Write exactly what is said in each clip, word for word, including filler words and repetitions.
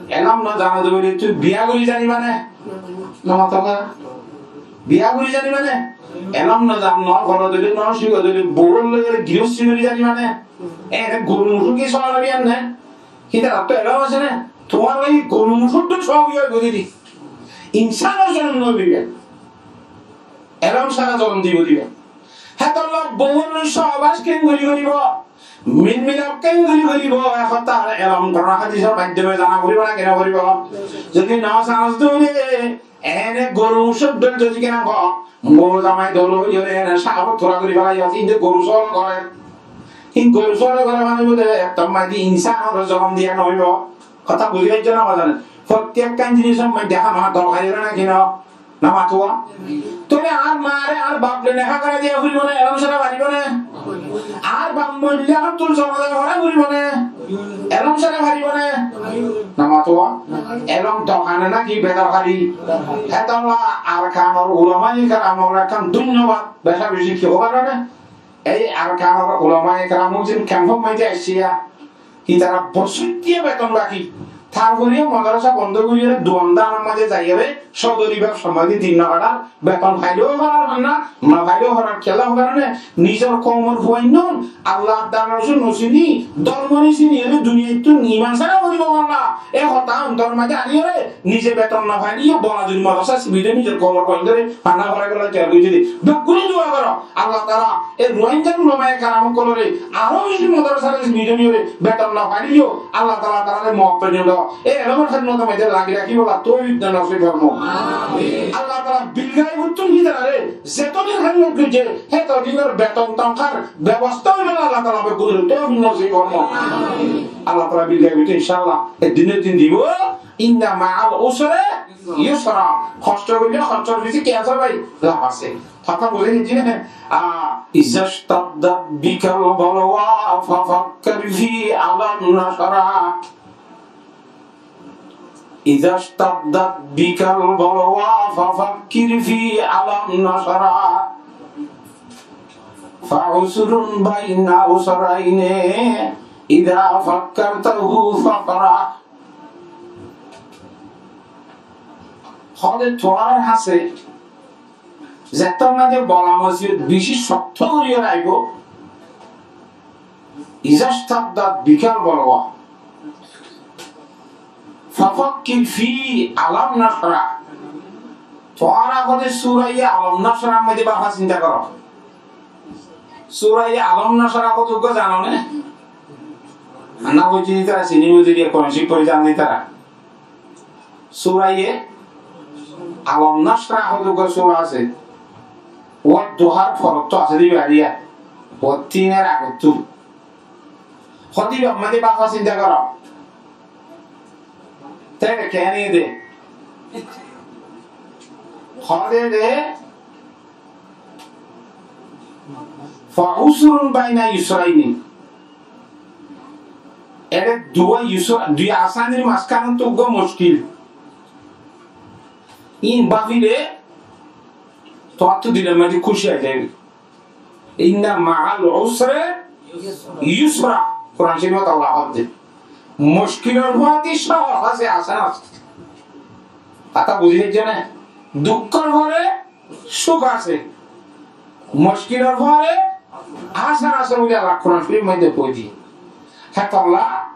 Elóm no zano de buli tui biya gori zaniba né? No mato ká. Biya gori zaniba né? Elóm no zan, no foro de buli, no cíko de buli, bou loi girosti gori zaniba né? Ene goru mucur ki sóob óibo né? Hítarattú elóm asé né? Tuáñr loi goru mucur dóilla sóob óibo de. Insánor zonom no diba. Elóm sára zonom dibo diba. Hétolla bouwor loi sóobac keéngori goribo, milmilap keéngori goribo, e hotá elóm Kuran hádisor maiddome zana foribo né, kene foribo? Zodi no zanos de óile, ene goru mucur dóilla zodi kene hoó, bou zamai dóilla óile ene sábot tura gori félaiyo, inde goru sóor gore. Hín goru sóor gore mane buzó, ettór maze insánore zonom diya no óibo. Hotá buzí faijjó né, no buzó né? Fottíkkan jinisor maze hama dorkari óre né ki no? No mato ká? Tóile añár maare, añár bafe neka gorí diya foribo né, elóm sára faribo né? Añár baf moille añáttu zonaza fora foribo né, elóm sára faribo né? No mato ká? Elóm dorkar né náki bedorkari? Hétolla Arkanor ulamaye keramore ekkán dóinyobad beca beci ki hoibar né? Ei Arkanor ulamaye keram zin kemfor maze aiccé, ítara bosóttiya beton baki. Tarfore yó modrasa bondo gorí duan danor maze zaiyóre sodori bebsar maze din no katar, beton faileyo farar hám nai, no faileyo farar, kiyólla hoibar né? Nizor koumor fuain ókkol Allah ar Rosul no sini, dormo no sini, ere duniyaittú iman sára goribo balla. E hotá ontoror maze aniyóre nize beton no faile yó bola duri modrasa sibi de nizor koumor fuaindóre fana forai bolla tiyar gori de. Beggúne dua goró, Allah taala e Ruáingar ulamaye keram ókkolore aró beci modrasare sibi de niyóre beton no faile yó Allah taala tarare muwaffaqiyot do, e elómor hédmotor maze lagi rakibolla toufik dan nosib formok. Amin. Allah taala bil gaibottú hítarare zeto din hédmot goijjé, heto dinor beton tonkar bebosta óibolla Allah taala beggúnore toufik nosib formok. Amin. Allah taala bil gaibottú inshaAllah ek din ek din dibo. Inna ma'al usri yusra. Hosto goille hostor fisé ki asé bái? Laf asé. Hotá buzí faijjó né? A, iza shtaddat bikal balwa fafakkir fi alam nashra. Iza shtaddat bikal balwa fafakkir fi alam nashra. Fa usrun baina usrayni iza fakkartahu fafrah. Hoó de tuáñr hañsé zettór maze bola musibot beci cokto gorí aibo, iza shtaddat bikal balwa fafakkir fi alam nashra. Tuáñra hoó de suraye alam nashra maze báfa sinta goró. Suraye alam nashra hoó de uggwá zano né? Anna hoijje ítara sini buzí de, Kuran Córif fori zane ítara. Suraye alam nashra hoó de uggwá sura asé. Wadduhar forottú asé de bariya. Wattinir agottú. Hoó de ibá maze báfa sinta goró. Te keéne de? Hoó de de, fa usrun baina yusrayni. Ere dui yusr, dui asanir mazkanottú uggwá muckil. Ín báfile tuáñrtú dilor maze kúci ói zaibo. Inna ma'al usri yusra. Kuran Córifot Allah hoó de, muckilor fore sóob asé, asan asé. Hotá buzí faijjó né? Dukkór fore suk asé, muckilor fore asan asé buli Allah Kuran Córif maze hoi diye. Hétolla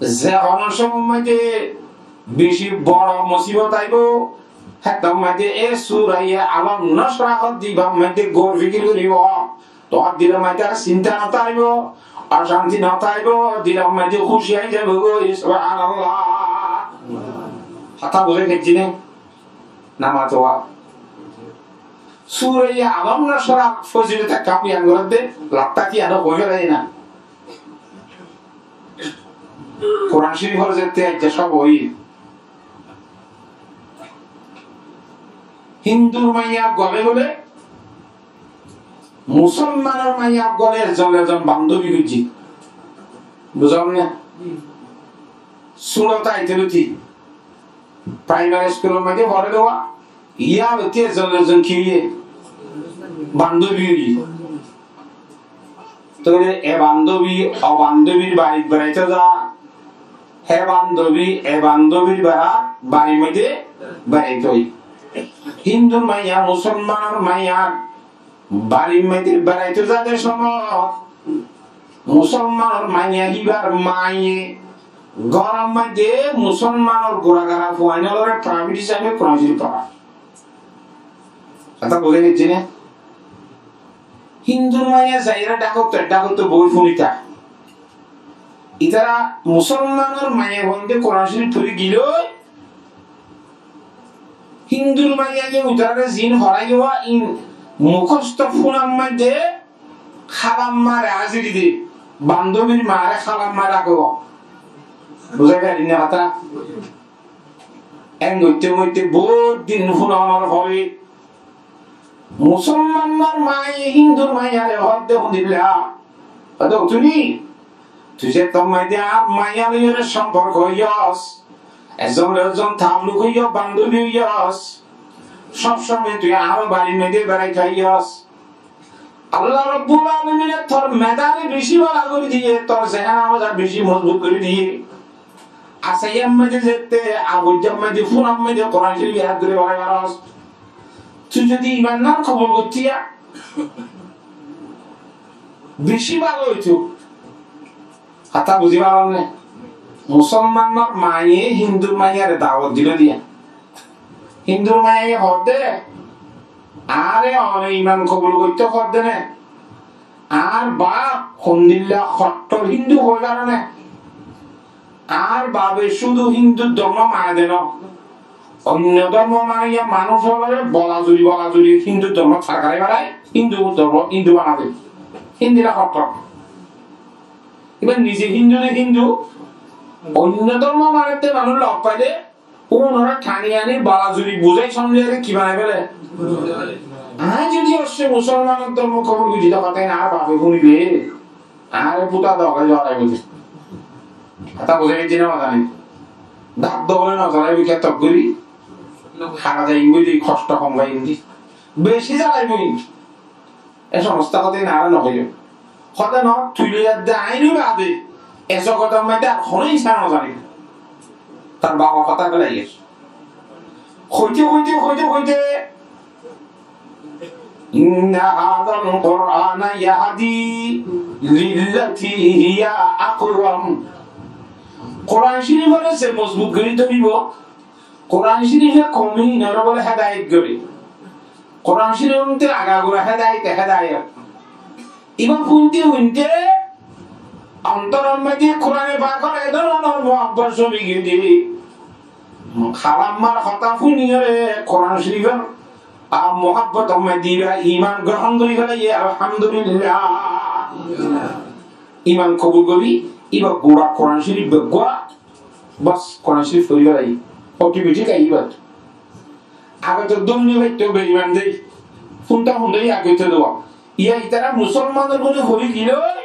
ze honó somot maze beci boro musibot aibo, héttor maze e suraye alam nashra hoó de ibár maze gour fikir goribo. Tuáñr dilor maze ar sinta no táibo, ocanti no táibo, dilor maze kúci ói zaibo goi. Subhanallah. Hotá buzí faijjó né? No mato ká. Suraye alam nashra fozilot ekkán boyan gorer de, latta ki ano hoi félai na. Kuran Córifor zette aijja sóob óiye. Hindur maiya uggwá bole, Musolmanor maiya uggwá bole, ezzon ezzon bandobi goijje. Buzón né? Suñço táite lóti. Primary school or maze fore de uwá, yar lóti ezzon ezzon ki óiye? Bandobi óiye. Tóile e bandobi, o bandobir barit beraito za, Hé bandóbi, e bandóbir bara barir maze beraito. Hindúr maiya, musolmanor maiya barir maze beraito zade somot musolmanor maiya híbar maiye góror maze musolmanor gura gara fuain ólore private hísabe Kuran Córif fora. Hotá buzá giyé né? Hindúr maiya zaiyóre dhákotte dhákotte boi funita. Ítara musolmanor maiya fuainde Kuran Córif fori gilói, Hindúr maiya ye ítara zin horai giyé, in mukhosto funar maze hálammare aziri de, bandóbir mare hálamma dháke. Buzá giyé né hotá? En goitte goitte bout din funanar fore musolmanor maiye hindúr maiyare hoódde, "Hondilla?" Hoódde, "Tui, tui ze tor maze ar maiya loiyóre somporko óiyos, ezzon loi ezzon taalluk óiyos, bandóbi óiyos, sob somoi tui añáro barir maze beraito aiyos." Allah Rabbul Alamine tor medare beci bála gorí diye, tor zehena mazar beci mozbut gorí diye. Asaiya maze zette, abuijja maze, funan maze Kuran Córif yad gorí berai faros. Tui zodi iman nan kobul goitté, beci bála óito. Hotá buzí faron né? Musolmanor maiye hindúr maiyare dawot dilo diya. Hindúr maiye hoódde, "Añáre one iman kobul goitto hoódde né? Añár baf hondilla hottor hindú hoói faron né? Añár bafe cúdu hindú dormo mane de no. Oinno dormo maniya manúc ólore bolazuri bolazuri hindú dormo tarkarai berai, hindú dormo hindú banade. Hindilla hottor." Iba nize hindú de hindú, oinno dormo mane de manúc lok faile, unore tani ani bolazuri buzai somzai ki banai fele? Añí zodi asé musolmanor dormo kobul gorí de hotá, añár bafe funibe, añáre futa doga zolaibo de. Hotá buzá giyé né no zani? Dát doga zolaibo, ki tok gorí? Hara zai gorí, hosto hom fai gorí. Beci zolaibo. E somosto hotá añára no hoiyó. Hotá no tuile de añí bade, e zogotor maze ar hono insan no zane. Tar babar hotá félaiye. Hoite, hoite, hoite, hoite, "Inna hazal Qur'ana yahdi lillati hiya aqwam." Kuran Córifore ze mozbut gorí dóribo, Kuran Córife koum inore bole hedayet gore. Kuran Córife onte agagura hedayete hedayet. Iba funte funte ontoror maze Kurane Pakor e dóronor muhabbot somi giyé de, hálammar hotá funiyóre Kuran Córifor a muhabbotor maze iba iman grohon gorí félaiye, Alhamdulillah. Iman kobul gorí iba gura Kuran Córife beggúa Bas, Kuran Córif fori félaiye. Otometik aiyé iba. Age to duniya baitte beiman de. Funta funta age to dowa. Iya itara musolmanor gori fori gilói,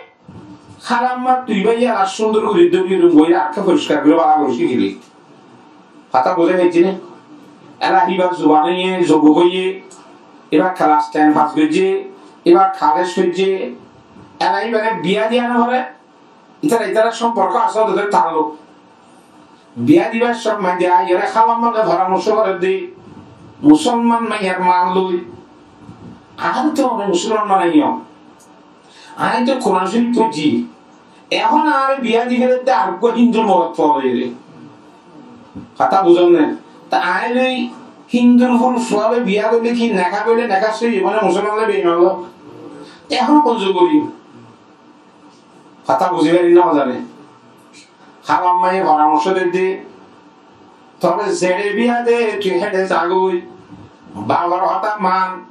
hálammar tui bái ar cúndor gori dóri dóri boiya, akke foriskar gori bála gori cíkile. Hotá buzá giyé né? Ela ibar zuban óiye, zobuk óiye, iba kelas ten pas goijje, iba kolej foijje, ela ibare biya diya no fore. Itara, itara somporko asé, ódor taalluk. Biya dibar somot de aiyóre hálammare foramorco gorer de, musolman maiyar mal loi. Añí to musolman maiya. Añí to Kuran Córif foijji. Ehón añáre biya di félaiye de areggúa Hindur morot fua loiyóre. Hotá buzón né? Te añí loi Hindur fua loi biya goille ki neka goille neka sóiyi óibo né musolman loi beiman loi? Ehón hon zuguri? Hotá buzí farir né no zani? Hálammaye foramorco der de, tore zeçe biya de tui héçe za goi, bafor hotá man,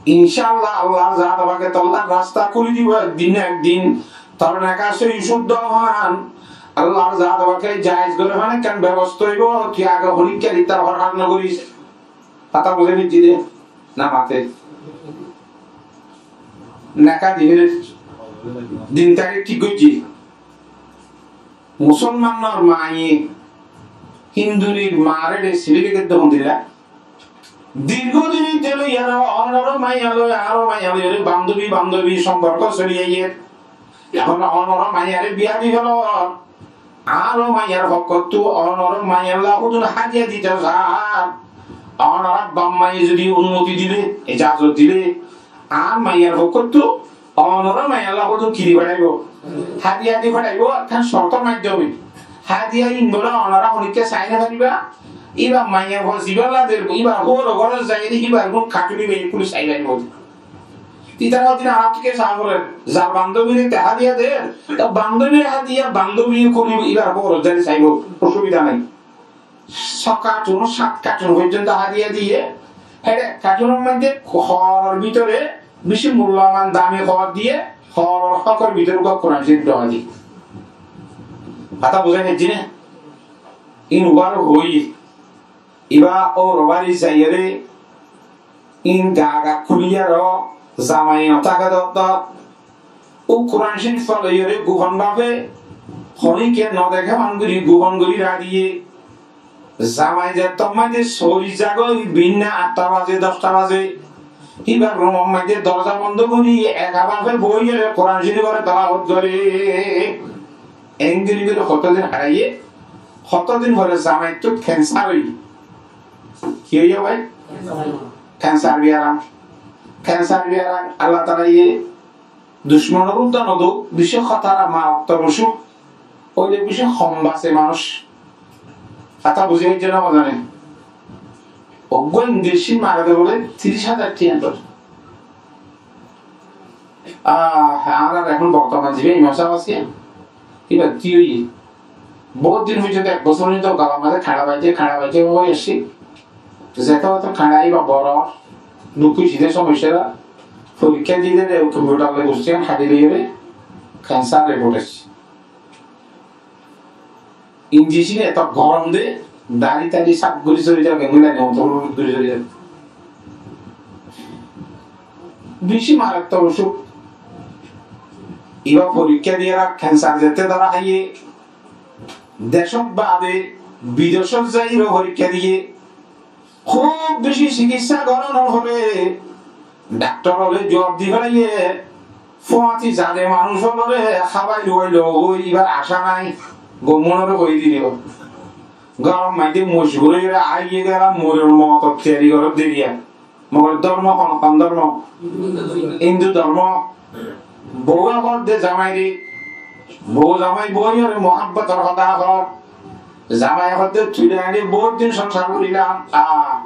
incállah Allar zate pake tolla rasta kúli dibo ek din na ek din, tor neka sóiyi cúddo óibo, Allar zate pake jaiz gore fán ekkán bebosta óibo, tui age honikka ittar horhad no goris. Hotá buzí faijjó de? No mate. Neka di félaiye. Din tarik thík goijje. Musolmanor maye Hindunir mare de siri lege de hondilla. Dirgho din dhori iyar onor maiya loi, aro maiya loi, ore bandobi, bandobi somporko soli aiyér. Ehón onor maiyare biya di felo. Añáro maiyar fokkóttu onoró maiyalla hodún hádiya dito sar. Onorá baf maiye zodi onumoti dile, ejazot dile, añár maiyar fokkóttu onoró maiyalla hodún ki di fethaibo? Hádiya di fethaibo, ekkán cortor maiddome. Hádiya ín bole onorá honikka sai no fariba. Íba maiyar fua zibálla der, íbar fua górot zaiyóre íbar gún katuni bái kuli sai faribo. Ítarar hodún añárattú ke sá forer, zar bandóbire te hádiya der, te bandóbire hádiya bandóbi kuli íbar górot zaiyóre saibo, osubida nai. Só katun, sát katun foijjonto hádiya diye, héçe katunor maze hooror bútore beci mulloban dami hoor diye, hooror hókor bútore uggwá Kuran Córif dóra diye. Hotá buzá faijjó né? Ín uggwá hoi. Íba óur bari zaiyóre, ín gaa gaa kúliyaró, zamai no táke dóttor, ó Kuran Córif fua loiyóre gufon báfe, honíkka no deké fán gorí gufon gorí raikkí diye. Zamai zettót maze sóri zagói, binna atta baze, doc ta baze, íbar rumor maze dorza bondo gorí eka báfe boiyóre Kuran Córiforé telawot goré. Engori gorí hotodin háiye, hotodin fore zamaittú kensar óiye. Ki óiye bái? Kensar biyaram. Kensar biyaram Allah taalaye ducmonor uddá no douk, beci hótara marattok ocúk. Óile beci hom base manúc. Hotá buzí faijjó né, buzá nai? Uggwá injection mare de bole tiríc házar tiya dóre. Ah, añárar ehón bortoman zibá imam sáb asé, íba ki óiye? Bout din óiye, ek bosór óiye, golar maze kañça baze, kañça baze, ói asé. Zeto zeto kañça íba boro, duk óiye de somossá, forikká diyé de, computer loi bosté, hádi loi re, kensar report asé. Injection eto gorom de, dari tari saf gorí zori zagói, gula gorí zori zagói. Beci marattok ocúk. Íba forikká diyé, kensar zette dóra háiye, decót bade bidecót zaiyóre forikká diyé. Kúb beci cikitsa gorónor fore daktor ókkole zuab di félaiye, fúañti zade manúc ókkolore hábai luwai loi íbar acá nai, gom monore hoi dile. Gorom maze mocgul ói aiyé de, morir motor tiyari goródde. Mogor dormo hon, hon dormo? Hindu dormo. Bouwe hoódde zamaire, bou zamai boiyóre muhábbotor hotá hoór. Zamai hoódde tui añáre bout din songsar gorílam, ah,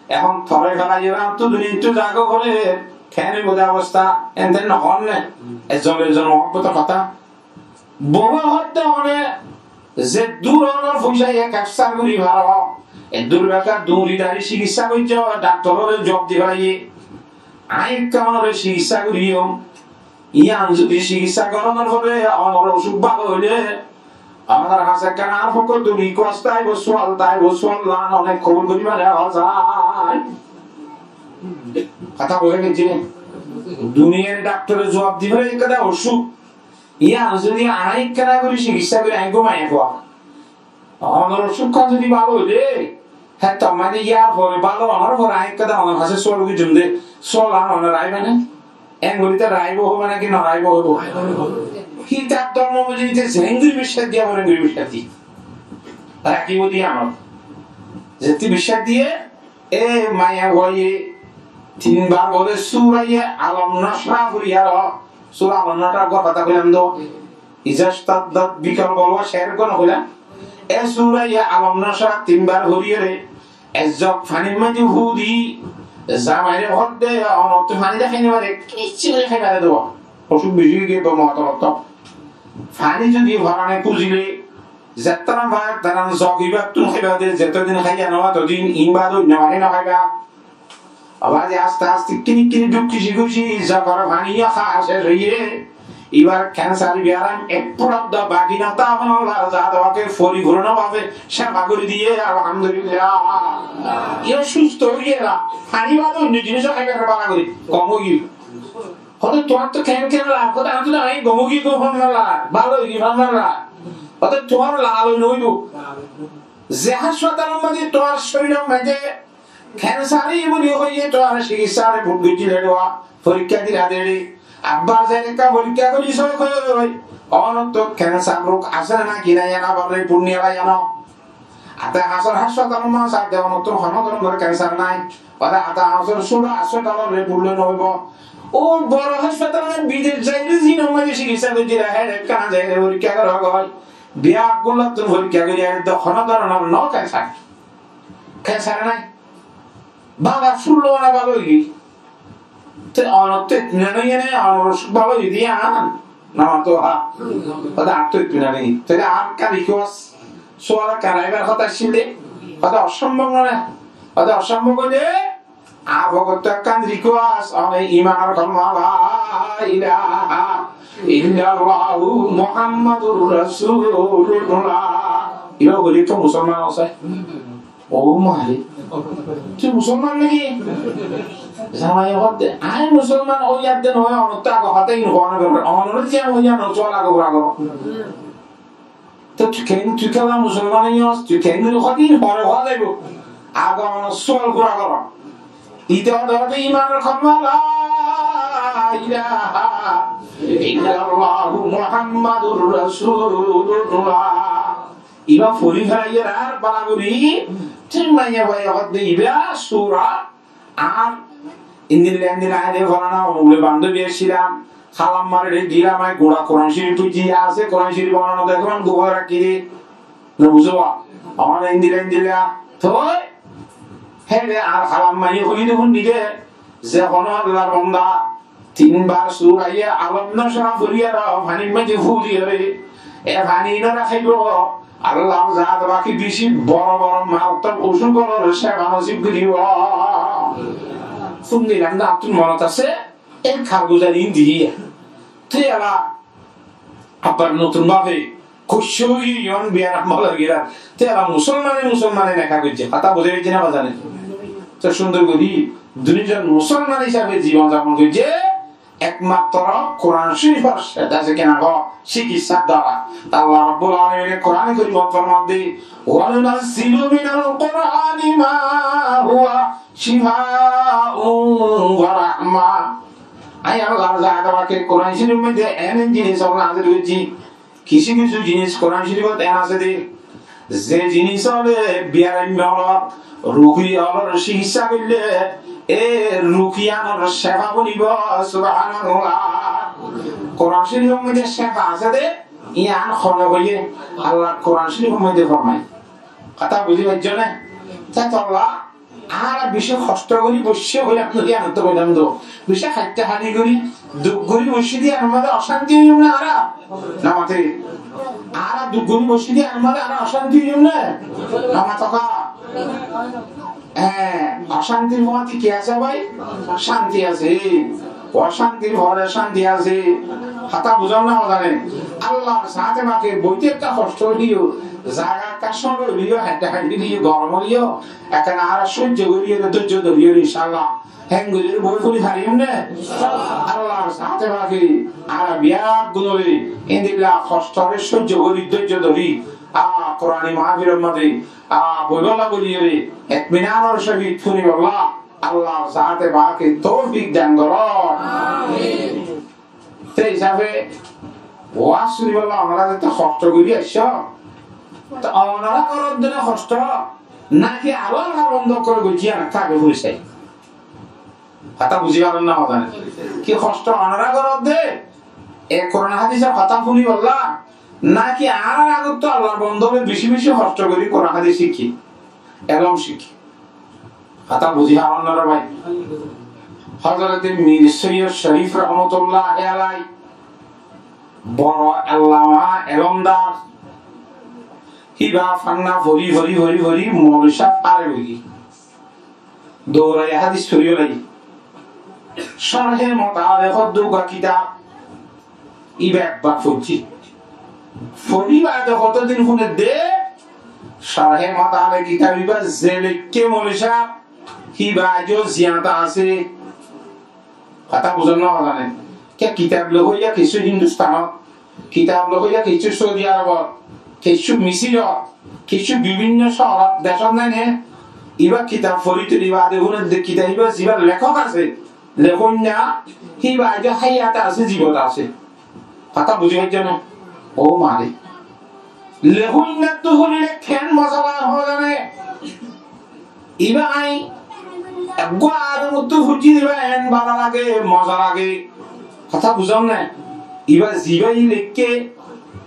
ehón toré félaiyoré añáttu duniyattú zagói fore, keén óibo de obosta, enten no hoór né? Ezon ezon muhábbotor hotá. Bouwe hoódde, mane, zeddúr onor foisá ye kepsar gorí faro, eddúr bekkán duñri dari cikitsa goijjó, daktorore zuab di félaiye. Añí ekká onore cikitsa goijjum. Yián zodi cikitsa gorónor fore onor ocúk bála óile, añárar hañsé ekkán añár fokkóttu request táibo, sual táibo, sual lán one kobul goríba né, hoó zai. Hotá buzá faijjó né? Duniyar daktore zuab di félaiye ekkán ocúk. Yián zodi añí ekkána gorí cikitsa gorí añí gúmai fua. Onor ocúk hán zodi bála óile, héttor maze yar fore bála ónar fore añí ekká de onor hañsé sual goijjum de, sual añár one raiba né? Eén goríte raibo hoibo náki no raibo hoibo? Kitab dormo buli ite zeén gorí biccác diya fore eén gorí biccác diye. Rakibo de yián. Zeén gorí biccác diye, e maiyafuaye tin bar bole suraye Alam Nashrah fori aro, sura Alam Nashrah gor hotá hoilam do. Iza shtaddat bikal balwa sher gor hoilam. E suraye Alam Nashrah tin bar fori ore, ezzok fanir maze fú di, zamaire hoódde, onottú fani de hái no fare, kissú gorí hái no fare de. Ocúk beci ói giyé, bemar otto. Fani zodi forane kúzile, zettóran fare, taran zok ibattún háiba de, zetodin háiya no, otodin, iín bade oinno fani no háiba. Abar aste aste kini kini duk kúci kúci zokor fani yó há céc óiye. Ibar kensar biyaram ek fura dó baki no táke, Allah za dawake forifuron bábe cefa gorí diye, alhamdulillah. Yó sustó óiye, fani bade oinno jinis ó hái fare bála gorí, gom óiye. Hoóde tuáñr to keén keén lage, hoóde añár to gom ói giyé, gom ói giyé, bála ói giyé, bála ói giyé. Hoóde tuáñr lage no óibo. Ze haspatalor maze tuáñr córiyor maze kensar óiye buli hoiye, tuáñre cikitsa report goijjíle de, forikká dila de, Abbar zaiyóre ekká forikká gorí sóo, ói, ói, ónottú kensar rug asé né nái, ki nái, yián abbar report niyalai ano. Ate asór háspatallot sár de, ónottú honó dóronor kensar nái. Óde ate asór cúru háspatallot report loi no óibo. Ó boro háspatallot bidec zaiyóre zinor maze cikissa goijjíl, héçe ekkána zaiyóre forikká gorá goi. Biyaggúnottú forikká gorí aiyér de honó dóronor no kensar. Kensar nái. Bála cúllo óna bála óiye. Te ónottú itminan óiye né, ónor osúk bála óiye de yián? No, to ha. Óde añáttu itminan óiye. Tóile añár ekkán request, sual ekkán raibar hotá accíl de. Óde ossombob no né? Óde ossombob óile, añár fokottú ekkán request, one imanor kolima, la ilaha illallahu Muhammadur Rasulullah. Ibá hoilé to musolman asé. Ó mari, tui musolman naki? Zamai hoódde, añí musolman ói yadde no ói, onottú age hotá ín hoó no foribó. Onoré ze añí hoiyí, onor sual age fura goró. Te tui ken, tui kiyólla musolman óiyos, tui kengori hoódde ín fore hoó zaibo. Age onor sual fura goró. Ite hoódde hoódde imanor kolima, la ilaha illallahu Muhammadur Rasulullah. Ibá fori félaiye ar bála gorí, thík maiya bái hoódde ibá sura, ar endilla endilla aiyér de, folana omuk loi bandóbi accílam, kalam mari re dilam, añí gura Kuran Córif foijjí, asé Kuran Córif, onora no dekó, gufá raikké de, no buzó? Añára endilla endilla, toi héçe ar kalam mari hoiyé de fúnni de, ze honó Allar bonda, tin bar sura ye Alam Nashra fori ar fanir maze fúliyóre, e fani inore háibo, Allar zate pake beci boro boro marattok osúk ólor cefa nosib goríbo. Fúnnilam de, añáttu monot asé, e karguzar ín diyé. Te ela abbar notun bábe kuccí óiye, yián biyaram bála óiye. Te ela musolmane musolmane neka goijjé. Hotá buzí faijjó né no zane? Te cúndor gorí dui zon musolman hísabe zibon zapon goijjé. Ekmatro Kuran Córifor sádde asé kena gó, cikissár duara. Allah Rabbul Alamine Kurane Korimot formadde, "Wa nunazzilu minal Qur'ani ma huwa shifaun wa rahma." Añí Allar zate pake Kuran Córifor modde en en jinis nazil goijjí. Kissú kissú jinis Kuran Córifot en asé de, ze jinis ókkole biyaraimma ólor, rugi ólor cikissa goille, e rugi yíanor cefa bonibo. Subhanallah. Kuran Córifor modde cefa asé de, yián hone hoiyé? Allah Kuran Córifor modde formai. Hotá buzí faijjó né? Te tolla Añára beci hosto gorí boiccí hoilam de, yián to hoilam de. Beci háitta hári gorí, duk gorí boiccí de, yián maze ocánti óiyum né añára? No mate. Añára duk gorí boiccí de, yián maze añára ocánti óiyum né? No mato ká. Hé, ocántir fore ki asé bái? Cánti asé. Ocántir fore cánti asé. Hotá buzón né no buzón? Allar zate pake boite ekká hosto óileyo, zaga ekká cóñr óileyo, háitta hári óileyo, gorom óileyo, ekkán añára sóijjo gorí, ere dóijjo dóri, ere incállah. Héen gorí boi fori farim né? Allar zate pake añára beggúnore endilla hostóre sóijjo gorí, dóijjo dóri, a, Kurani mahfilor maze, a, boibolla gorí, ere itminanor sóhit funibolla Allar zate pake toufik dan goró. Amin. Te hísabe, waz funibolla onora ze hosto gorí aiccó, te onora goródde né hosto, naki abar ar bondo gorí goijjé, yián ekka age furi sai. Hotá buzí faron né no buzón? Ki hosto onora goródde, e Kuran hádisor hotá funibolla, naki añárar agottú Allar bondo ókkole beci beci hosto gorí Kuran hádis cíkki, elóm cíkki? Hotá buzí faron né re bái? Hozorote Mir Soiyod Corif rahmatullahi alai, boro allama, elómdar, híba fanna fori fori fori fori moulovi sáb fare óiye. Douraiyé hádis fori félaiye. Corhe Mutaalek hoó de uggwá kitab, íba ekbar foijjé. Fori baade hoto din fúner de, Corhe Mutaalek kitab íba ze leikké moulovi sáb, híba aijjó ziyanda asé. Hotá buzón né no buzón? Kiyá kitab lekóya kissú Hindustanot, kitab lekóya kissú Saudi Arabot, kissú Misirot, kissú bibinno cóorot, decót nai né? Íba kitab fori tuli baade fúner de kitab íba ziba lekók asé, Lekóinna, híba aijjó háiyate asé, zibot asé. Hotá buzí faijjó né? Ó mare. Lekóinnattú fúnile keén moza lage hoó zane? Ibá añí eggúa adomottú fúijji diba, eén bála lage, moza lage. Hotá buzón né? Ibá zibá lekké,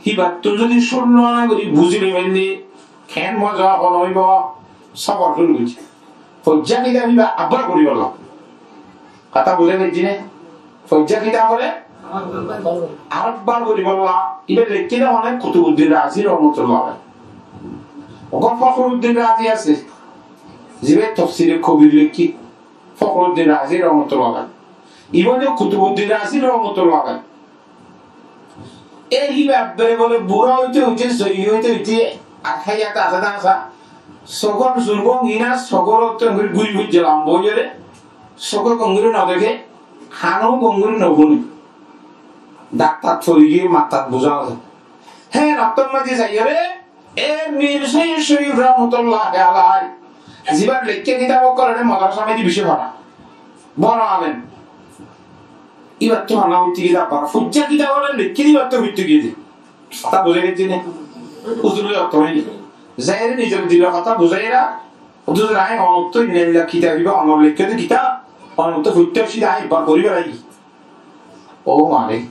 híbattú zodi cúnno gorí buzí loi faille, keén moza hono óibo, sóbor cúru goijjé. Foijjá kitab ibá abbar foribolla. Hotá buzá faijjí né? Foijjá kitab ibáre arekbar foribolla. Ibá lekké dé hone Kutubuddin Razi rahmatullah alaih. Uggwá Fokhruddin Razi asé, zibá Tafsire Kobir lekké, Fokhruddin Razi rahmatullah alaih. Ibá dé Kutubuddin Razi rahmatullah alaih. E híba ebbere bóle burá óite óite, sóiyi óite óite, ar háiyate asé dé asé. Sógor zurgó ngina, sógor ottú engori gúri fuijjé lamba óiyore. Sóge gom gorí no deké, hano gom gorí no fúne. Daktat fori giyé, mattat buzá no za. Hé, raktor maze zaiyore, e Mir Soiyed Corif rahmatullah alaih, zibá lekké kitab ókkol ore madrasa maze bicí fora. Boro alem. Ibattú hana fuittó giyé de, abar foijjá kitab ore lekké de, ibattú foittó giyé de. Hotá buzá giyé né? Uzur loi otto hoiyé. Zaiyore nizor dilor hotá buzáiyore, uzur añí onottú inna inna kitab ibá, onor lekké de kitab, onottú foittó aiccí de, añí ibbar fori félaiyi. Ó mare,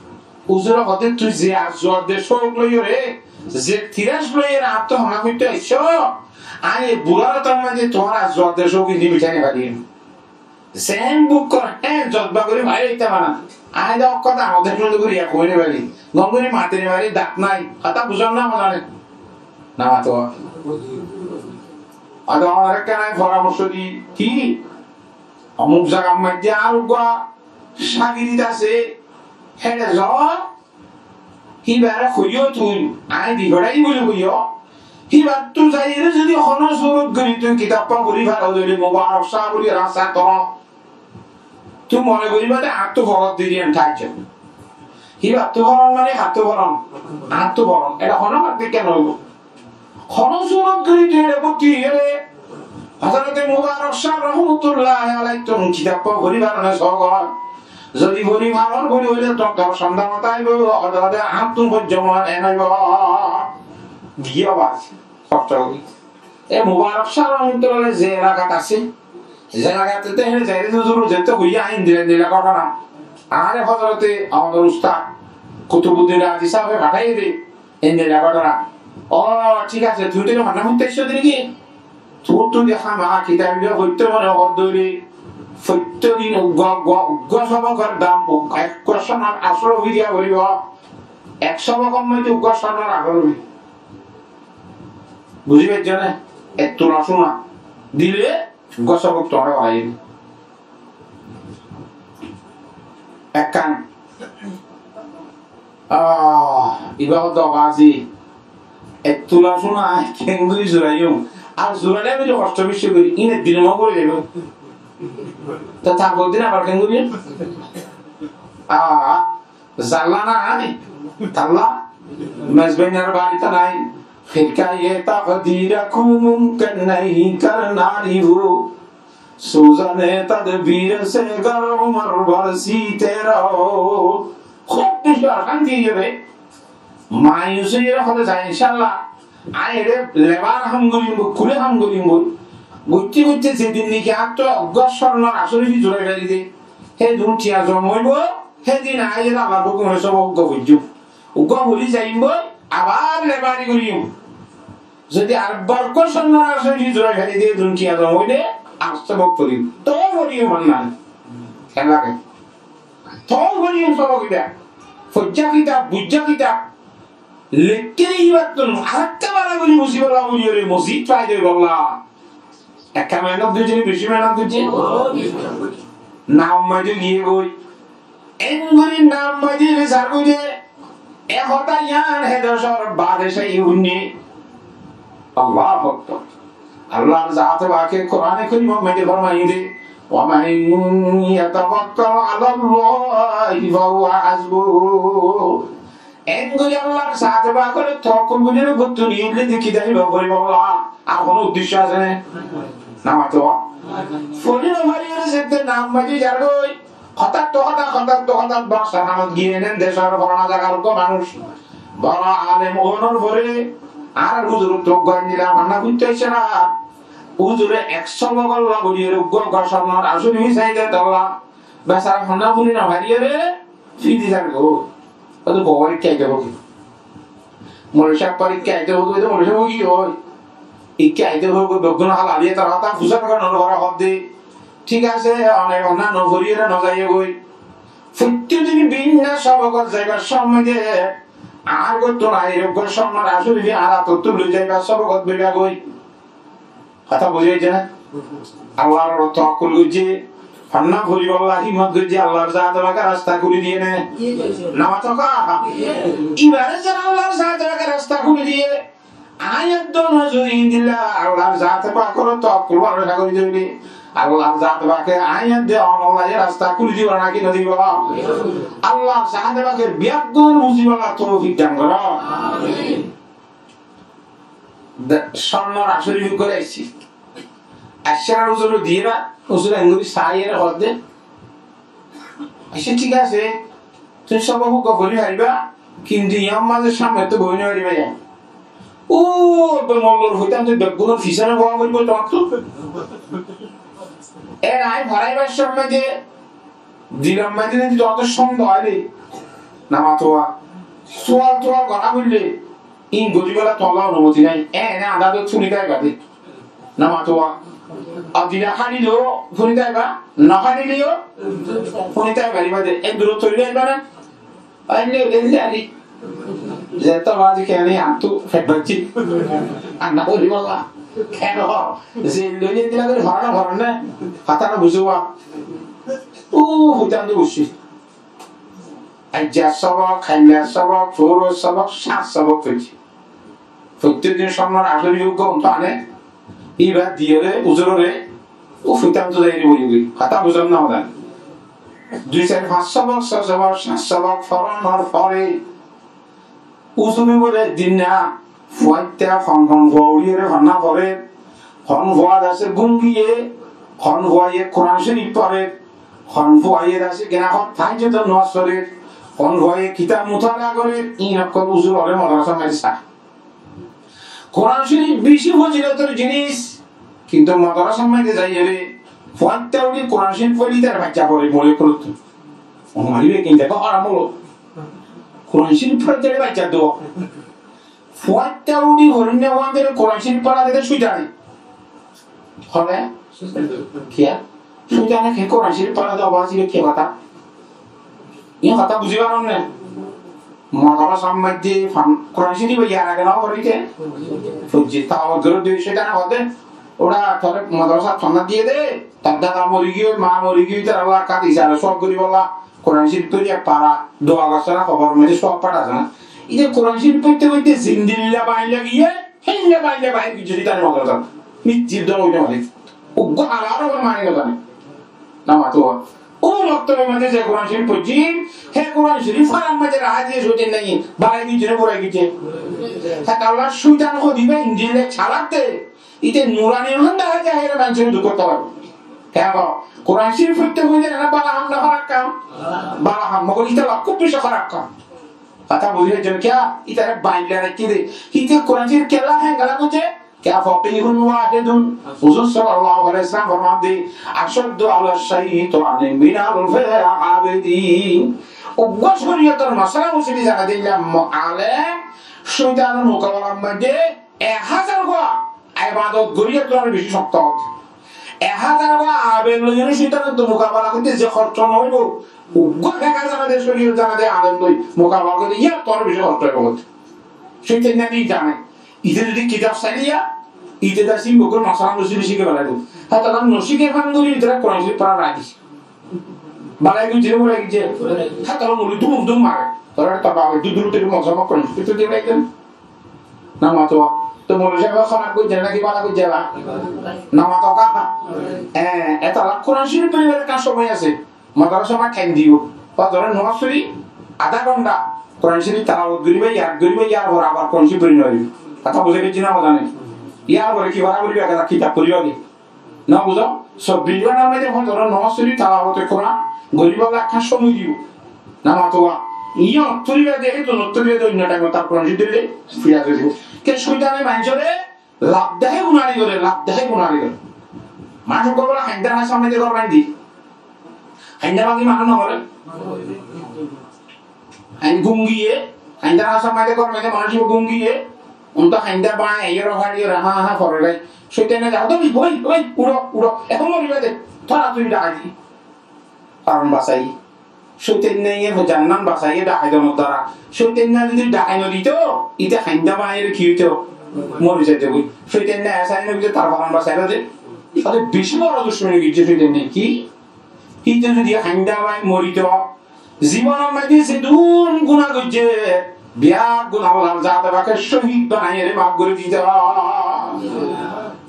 uzure hoó de, tui ze arzu ar de cóuk loiyore, ze tiras loiyore añáttu hotá foittó aiccó, añí e burá rator maze tuáñr arzu ar de cóuk indi mithái no farir. Zeén bukkor hé zozba gorí báir óitam na. Añí de ókkol añár de cúndor gorí ek hoi no farir. Gom gorí mati no farir, dak nai. Hotá buzón né, buzón né? No mato. Ado añáre ekkán añí foramorco di ki? Omuk zagar maze añár uggwá cágirid asé, héçe zo, híbare hoiyó tui, añí di feçaiyum buli hoiyó. Híbattú zaiyore zodi honó surot gorí tui kitab fori faro de óile, Mubarak sáb buli añár sátor, tui mone goríba de añáttu foron de diyen thaijjo. Híbattú foron mane hattú foron, añáttu foron. Eta honó háttu kiyá no óibo? Honó surot gorí tui ere bótti óile, Hozrote Mubarak sáb rahmatullahi alaihi tún kitab fori faro né sógor? Zodi fori faro buli óile tor, tor sonda mata aibo, ode ode añáttu foijjó mane no óibo. Giyé bas, hosto óibo. E Mubarak sáb rahmatullahi alaihi ze elakat asé, ze elakat te hene zaiyore uzur zetté hoiyé añí endilla endilla gótona. Añáre hozrote añárar ustad Kutubuddin Razi sábe fatháiye de, endilla gótona. Ó, thík asé, tuñí to hotá foittó aiccó de niki? Tuñí to de hámaha kitab ibá foittó mone hoó de óile, foittó din uggwá, uggwá, uggwá sobokor dam, uggwá, ek sonor asór rufi diya foribo. Ek sobokor maze uggwá sonor asór rufi. Buzí faijjó né? Ek tula suna dile uggwá sobok tuáñre horaiyé. Ekkán, ah, ibá hoó de asé, ek tula suna keéngorí zuraiyum? Ar zuraile ami to hosto beci gorí, iín ek din mora fori zaibo. To tarfor din abar keéngorí? Ah, Zalla nai, talla, mezbainor barite nai. Fir ka ye takdir ko mumkin nahi karna ri wo, suzan-e tadbir se gar umr bhar site raho. Hub beci ocánti óiye re. Mayus óiye re, hoó de za, incállah. Añí ere lebar ham gorim goi, kuli ham gorim goi. Goitte goitte zedin niki añáttu uggwá sonnor asór rufi zurai félai de, hé din tiañ zoma óibo, hé din añí ere Allar hókumore sobok uggwá foijjum. Uggwá fori zaiyum goi, abar lebari gorim. Zodi arekbar uggwá sonnor asór rufi zurai félai de, hé din tiañ zoma óile, ar sobok forim. Tou forim hon na. Kiyá lage? Tou forim sobok ibá. Foijjá kitab, buijjá kitab. Lekké de ibáttun arekka bála gorí buzí fela buli óre mozid faida óibolla. Ekka mehénot goijjé né, beci mehénot goijjé? Nam maze giyé goi. Engorí nam maze giyé sar goi de. E hotá yián he decór badcáye fúinne. Allahu Akbar. Allar zate pake Kurane Korimor maze formaiye de, "Wa man yatawakkal alallahi fahuwa hasbuh." Engorí Allar zate pakore tawakkul gorí gottún niyot loi de kitab ibá foribolla ar hono uddecco asé né? No mato. Fori no fari ore zette nam maze zar goi, Hotat to hotat, hotat to hotat, Bongcór Hamot giyé né, decór furana zagar uggwá manúic, boro alem ónor fore, añárar huzur uggwá aindilam, hanna fuitte aiccé na. Huzure ek sobok olla buli uggwá uggwá connor asuri fisai de tolla, besara hanna furi no fariyóre fidi zargói. Óde bou ikká aite bóki. Moloi sáb, ikká aite hók, ede moloi sáb hók, ói. Ikká aite hók, beggún halali, tar hotá fusar gorí no fara hoó de. Thík asé, onek honna no fori ere no zaiye goi. Fottí din binno sobokot zaibar somoi de, añár gottún aiyóre uggwá connor asuri fi añár atottú loi zaibar sobokot boiba goi. Hotá buzí faijjó né? Allar uore tawakkul goijjé, honna foribolla himmot goijjé, Allar zate pake rasta kúli diyé né? Nomato ka? Ibare zara Allar zate pake rasta kúli diyé, añí edde no zodi indilla Allar zate pakor uore tawakkul borosa gorí diyé, Allar zate pake añí edde onolla ye rasta kúli dibo naki no dibo? Allar zate pake beggún buzíbolla toufik dan goro. De, connor asuri fi gorí aiccí. Aiccé ar huzure diyé ba, huzure engori saiyóre hoó de, "Aiccá, thík asé, tuñí sobok uggwá fori fariba, kintu iyan maze samne tú boi no fariba iyan." Ó, be mollor foitam tú beggúnor fisone bowa foribo tuáñttu. Ere añí foraibar somoi de dilor maze zodi tuáñttu sondeho óile, nomato. Sual tual gora foille, in goríbolla tuáñlla onumoti nai. Ene añdá to fúni táiba de. Nomato. Ar dile háñdile fúni táiba, no háñdile fúni táiba, ibá de. Ek duro toile ibá na. Aile, aile, aile. Ze to bazi kene antu fet bacci. Anna goríbolla. Kene ho? Ze loiye dila gorí horon horon ne. Hotá no buzó. Ó, foitam de buzí. Aijja sobok, kailla sobok, fóro sobok, sát sobok foijjí. Fottí din connor asuri uggwá untú ane, ibá diyóre, huzurore, ó foitam tú zaiyóre boli goi. Hotá buzón na hotá? Dui, sair, fañs sobok, só sobok, sát sobok foronor fore, huzure bole dinna, fuaitta hon hon fua uçiyóre honna fore, hon fua de asé gúm giyé, hon fuaye Kuran Córif fore, hon fuaye de asé gena hot tahajjudor nomaz fore, hon fuaye kitab mutala gore, in okkol huzur ore madrasar maze sa. Kuran Córif beci fozilotor jinis, kintu madrasar maze zaiyóre fuatta uçí Kuran Córif fori tar bacca fore mole kurutu. O mari be kintu ko haram olo. Kuran Córif fori tar bacca do. Fuatta uçí horinne fuattare Kuran Córif fora de cóitane. Hole? Kiyá? Cóitane ke Kuran Córif fora de, obazi ke hotá? Iyan hotá buzí faron ne? Madrasar maze fan Kuran Córif yar age no forite? Foijje, tilawot gore de cóitane hoó de, "Ora tore madrasat honna diye de, tor dada mori giyé, ma mori giyé, tar Allah ka dise, ar sóab goríbolla." Kuran Córif fori ek fara, dua goijjé na, kobor maze sóab fara asé na. Ite Kuran Córif foitte foitte zendilla bailla giyé, héndilla bailla bair goijjé de tare madrasat. Micce dor óile mane. Uggwá alar uore mani no zane. Nomato. Ó moktober maze ze Kuran Córif foijjé, hé Kuran Córif farar maze raha diye cóitan nai, barai goijjé na burai goijjé? Hé tolla cóitan hodiba endilla calak de. Ite nurani hon dahá de, héra maincóre duk goittó fare. Kiyá ho? Kuran Córif foitte foitte ena bála ham na hóraf ham? Bála ham, mogor ite loi kúb beci hóraf ham. Hotá buzí faijjó né? Kiyá? Itare bailla raikké de. Ite Kuran Córif kiyólla héngala goijjé? Kiyá? Faqihun wahidun. Huzur sallallahu alaihi wasallam forman de, "Ashaddu ala shaytani minal abidi." Uggwá córiyotor masala musili zana de illa mo-, alem cóitanor mukabalar maze ek házar gwa ebadot gorí iyar tuáñra beci cokto. Ek házar gwa abed loi zodi cóitanor tu mukabala goitté ze horco no óibo, uggwá feka zana de, córiyot zana de, alem loi mukabala goitté iyar tuáñra beci horco óibo. Cóitan nani zane. Ite zodi kitab saile, ite de sim bogor masala musili cíki felaibo. Hé tara no cíke fán gorí, itara Kuran Córif fora radi. Bála goijjé né, bála goijjé? Hé, tara moulovi dum dum mare. Tara tar bafe dui dui teri moulovi saheb Kuran Córif fori diyé. Nomato. To moulovi saheb hóraf goijjé naki bála goijjé ba? Nomato ka? E, e tara Kuran Córif foribar ekkan somoi asé. Madrasar maze thaim dibo. Fozoror nomaz fori adha gonta Kuran Córif tilawot goriba, yad goriba, yar fore abar Kuran Córif fori no faribo. Hotá buzí faijjó né, buzá nai? Yar fore ki fora foribo, ekkán kitab foribo ki? Nobuzó? Sobbic góntar maze fozoror nomaz fori, talawote Kuran goríbolla ekkán cómoi dibo. Namaz wá. Iyán fori bade, e dun fori bade oinno thaimot tar Kuran córif dóille fira zaibo. Ke cóitane maincóre lab dahái gunari goré, lab dahái gunari goré. Manúc ókkol haindar hañsar maze gór bañdí. Hainda bagi manúc no goré. Hain gungiye, haindar hañsar maze gór maze manúc gungiye. Unto hainda bañi, iyóre fari, iyóre ha ha foré gai. Cóitane zahá, "Oi, oi, oi, uçó, uçó. Ehón moriba de. Tora tui dahái di." Faran basai. Cóitane iye zanan basaiye dahái donor dara. Cóitane zodi dahái no dito, ite hainda bañi re ki óito? Mori zaito goi. Cóitane esai no dito, tar faran basai de. Tale beci boro ducmoni goijje cóitane. Ki? Híte zodi hainda bañi morito, zibonor maze zedún guná goijje, beggún Allar zate pake cóhid banai ere maf gorí dito.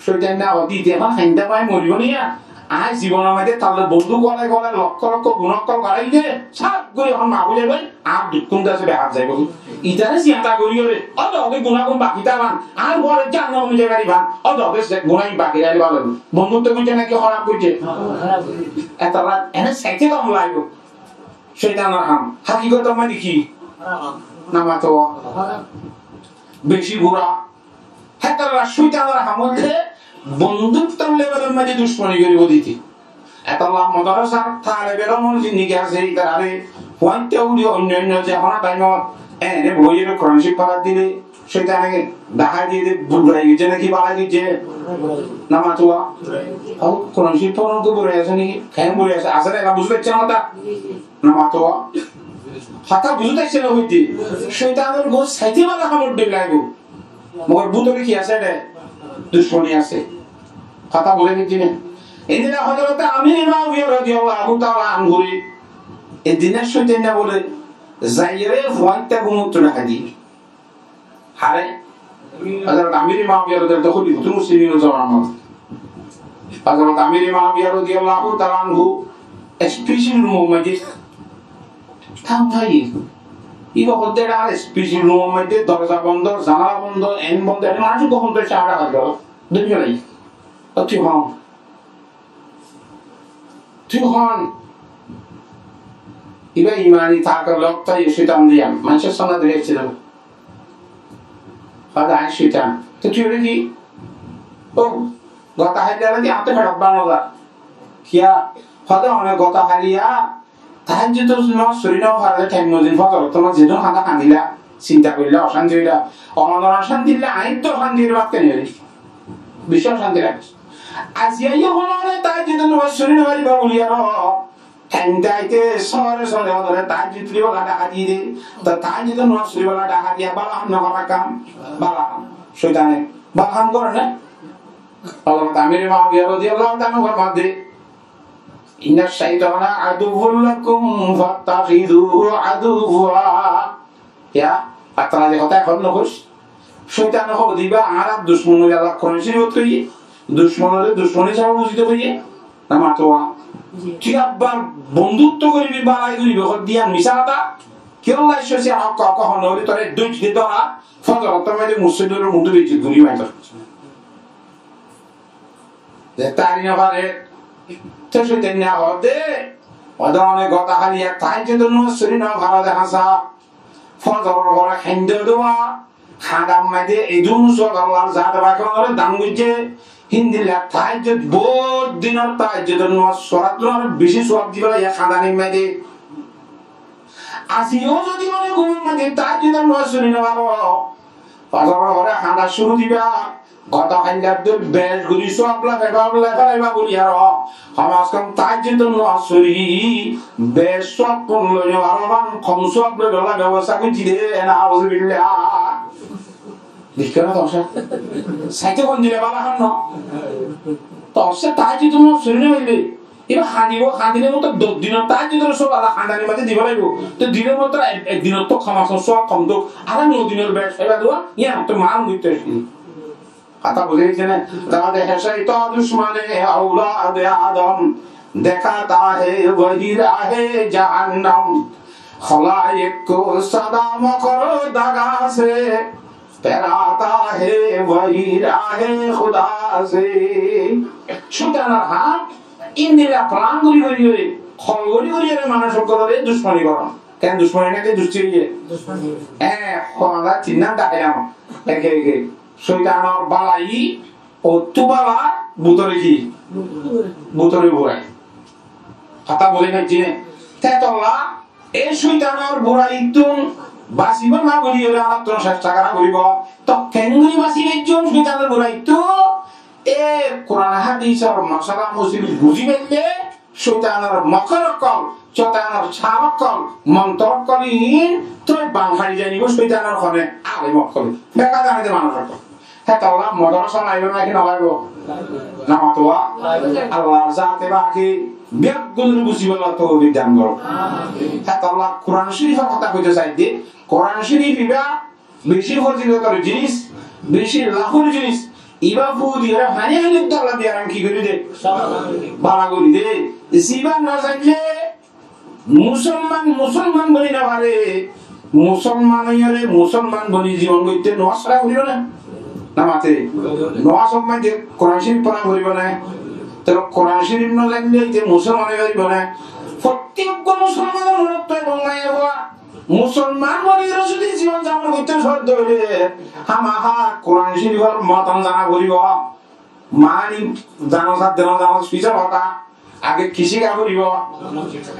Cóitane hoó de, "Ite ehón hainda bañi moribo niya? Añí zibonor maze tar loi bonduk golai golai lokko lokko guná ókkol goráiye, saf gorí ehón maf ói zaibo, añár dukkún de asé behar zaibo." Itare ziyanta gorí ore, "Ó de, ó de guná gún baki táiban, añár uore jahannam ói zaibar iban, ó de, ó de guná gún baki táile bála." Bonduk to goijje naki hóraf goijje? Etolla ene saite gom laibo. Cóitanor ham. Hakikotor maze ki? Namaz wá. Beci bura. Hétolla cóitanor ham óilde bonduk tor levelor maze ducmoni goríbo dite. Etolla modorasar talebe elomor zindigi asé, itarare fuañti uçí oinno oinno ze hono thaimot ene boiyore Kuran córif forai dile, cóitane dahái diye de burai goijje naki balai goijje? Namaz wá. Ó, Kuran córif forai de burai asé naki? Ken burai asé? Asé de, ela buzí faicce na hotá? Namaz wá. Hotá buzí faicce na hoití? Cóitanor gor saite bála ham or dil laibo. Mogor bútore ki asé de? Ducmoni asé. Hotá buzí faicce na? Endilla Hozrot Amir Muawiya radiyallahu taala anhure ek din cóitane bole, zaiyore fuañti gúmor tule hadi. Hare? Hozrot Amir Muawiya radiyallahu taala anhu, Hozrot Amir Muawiya radiyallahu taala anhu special room or maze thangai. Iba hoó de ar special room or maze dorza bondo, zanala bondo, en bondo, en manúc gohon to sahara hado. Dui jolai. Oti hon. Tui hon, iba imani takot loi, tui cóitan diyan, manúcor sámne dóri aiccé de. Hoó de añí cóitan. Te tui óile ki? Ó, gotá hailla re ki añáttu feçot báñgi zar. Kiyá? Hoó de one gotá hailla tahajjudor nomaz fori no fare de, thaim mozin fozor ottu mozin zedún hañda hañdila, sinta goilla, ocánti óila. Onor ocánti óile añí to ocánti óile bát keni óile. Beci ocánti lage. Aijja yó honore tahajjudor nomaz fori no fariba buli aró thaim aite sóre sóre honore tahajjud foribolla dahá diye de. To tahajjudor nomaz foribolla dahá diya bála ham na hóraf ham? Bála ham. Cóitane bála ham gore né? Hozrot Amir Muawiya radiyallahu taala anhu formar de, "Inna shaytana aduwwun lakum fattakhizuhu aduwwa." Kiyá? Ar tara ze hotá ehón no hoóis. Cóitane hoó de iba añárar ducmon óile Allah Kuran Córifot hoiyé, ducmon óile ducmon hísabe buzito hoiyé. Namaz wá. Tui abbar bondutto goribi, balai goribi, hoó de yián misá hotá. Kiyólla aiccós yián hok hok hon óile tore dóijje dóra, fozor ottu maze musallor muúntu beijjot gori maitor. Ze tari no fare, te cóitane hoó de, ó de one gotá hailla tahajjudor nomaz fori no fare de hañsá. Fozoror fore hañda duwa, hañdar maze edún suwab Allar zate pake onore dan goijje, híndilla tahajjud bout dinor tahajjudor nomaz forattú onore beci suwab dibo, iyan hañdanir maze. Aijja yó zodi one gúmor maze tahajjudor nomaz fori no faro, fozoror fore hañda cúru diba, gotá haillar dóilla bec gori suwab laiba, laiba, laiba gori aró. Hom az hom tahajjudor nomaz fori bec suwab hom loi no faro, hom hom suwab loi bela bebosta goijjé de, nauzubillah. Dekó na tomacca? Saite hondilla bála ham no? Tomacca tahajjudor nomaz fori no faille. Iba hañdibo, hañdile mottor doc dinor tahajjudor suwab Allah hañdanir maze dibo laibo. To dinor mottor ek, ek dinor to hom az hom suwab hom dók. Ar no dinor bec faiba de, yián to malum goitte hoiye. Hotá buzí faijjó né? Dade shaytan dushmane aulade Adam, dekháta hai wahi rahe jahannam. Khalaik ko sada makar daga se, peraata hai wahi rahe Khuda se. Cóitanor ham endilla plan gorí gorí, hol gorí gorí manúic ókkolore ducmoni goron. Ken ducmoni naki dusti óiye? Ducmoni. Hé, hon tinnán daháilam. Eke eke. Cóitanor balai, ottú bala, bútore ki? Bútore burai. Hotá buzí faijjó né? Tetolla, e cóitanor buraittún basibar na gorí óile añárattún cesta gora foribo. To kengori basi faijjum cóitanor buraittún? E Kuran hadisor masala musil buzí faille, cóitanor mokor ókkol, cóitanor sar ókkol, montor ókkol iín toi bang fari zaibo cóitanor hone alem ókkol. Beka zane de manúic ókkol. Hetolla modorasa laibo naki no laibo? No matowa? Allar zate pake beggúnore buzibálla toufik dan goro. Hetolla Kuran Corifor hotá hoito saidde, Kuran Corif iba beci fozilotor jinis, beci lafur jinis. Iba fudiyore faní faní dalla diyaran ki gorí de? Bala gorí de. Ziba no zainle Musolman, Musolman boni no fare. Musolman óiyore Musolman boni zibon goitte nomaz fora foribo né? No mate. Nomaz somman de Kuran Corif fora foribo né? Te Kuran Corif no zainle te Musolman ói faribo né? Fottek Musolmanor morot toi bongaiya hua Musolman boni zodi zibon zabon goitte soddo óile, hamaha Kuran Corifor moton zana foribo. Mani zano sar de no zano fisor hotá. Age ki cíka foribo?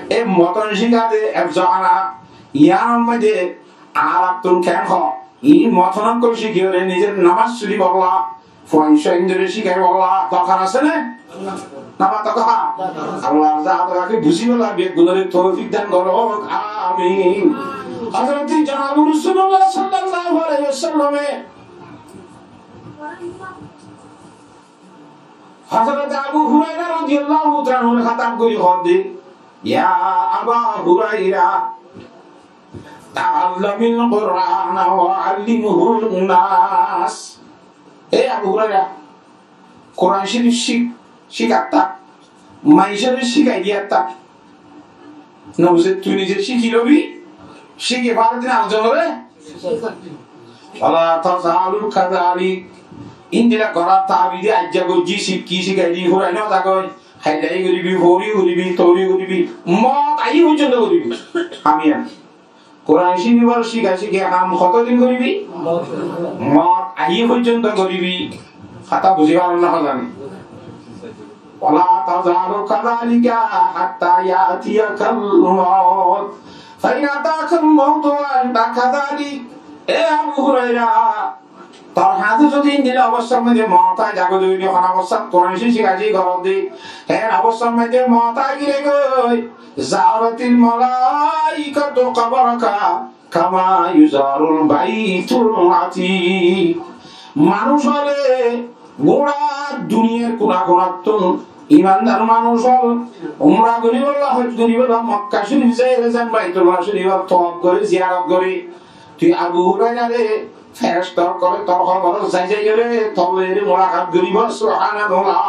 E moton cíka de ek zobana. Iyanor maze Arab tun ken ho? I moton ókkol cíkiyore nize nomaz foribolla, fuain suaindore cíkaibolla dorkar asé né? No matowa? Allar zate pake buzibálla beggúnore toufik dan gorok. Amin. Hozrot Janab Rosulullah sallallahu alaihi wasallame Hozrot Abu Huraira rodiyallahu taala anhu kitab gorí hoódde, "Ya Aba Huraira, ta'allamil Qur'ana wa allimhun nas." E Abu Huraira, Kuran Corif cík, cíkatta, maincóre cíkai diyatta. No buzé tui nize cíki lobi, cíki fare de ar zonore. Wala tazalu kazalik. Endilla gorar tabide aijja goijjí, cíkki, cíkai di, furai no zagói. Hailla goribi, fori goribi, tori goribi, mot aiyé foijjonto goribi. Hamiya. Kuran Corifor cíka cíki ham hoto din goribi? Mot aiyé foijjonto goribi. Hotá buzí faron né hozani? Wala tazalu kazalika hatta ya'tiyakal maut. Fa in atakal mautu wa anta kazalik. E Abu Huraira, tor hañsé zodi endilla obostar maze mot ai zagói de óile, hon obostat Kuran Corif cíka cíki goródde, hé obostar maze mot ai giyói, zaratil malaikatu qabraka kama yuzarul baitul atiq. Manúic ókkole gura duniyar kuna kunattún imandar manúic ókkol umra goríbolla, hoj goríbolla Mokka Corif zaiyóre, zeén Baitullah Corif or toaf goré, ziyarot goré. Tui Abu Hurairare feresta ókkole tor hoborot zai zaiyóre tor loi mulakat goribo, subhanallah.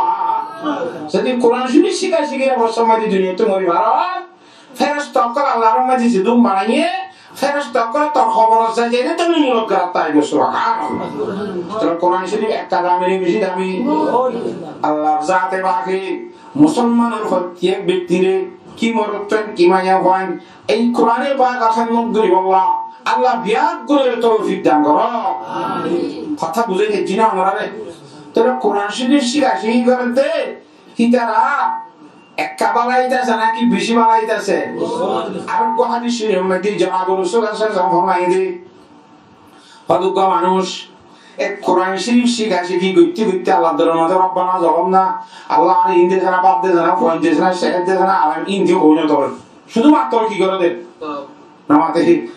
Zodi Kuran Corif cíka cíki obostar maze duniyattú mori faros, feresta ókkol Allar maze zedún banaiyé, feresta ókkol tor hoborot zai zaiyóre tor loi mulakat goratta aibo, subhanallah. Tor Kuran Corif ekka dami né beci dami? Allar zate pake Musolmanor fottek bektire, ki morotfuain, ki maiyafuain, ei Kurane pak ar hédmot goríbolla Allah beggúnore toufik dan goró. Amin. Hotá buzí faijjí né onorare? Tóile Kuran Corif cíka cíki goródde, hítara ekka bala óit asé naki beci bala óit asé? Ar uggwá hadis Corif or maze Janab Rosul sallallahu alaihi wasallam formaiye de, hoduggwá manúic e Kuran Corif cíka cíki goitté goitté Allar dorbar maze Rabbana zalamna, Allah añáre in de sena, baf de sena, fuain de sena, ser de sena, alam in de hoói no dóre. Cúdu mattor ki goré de? No mate,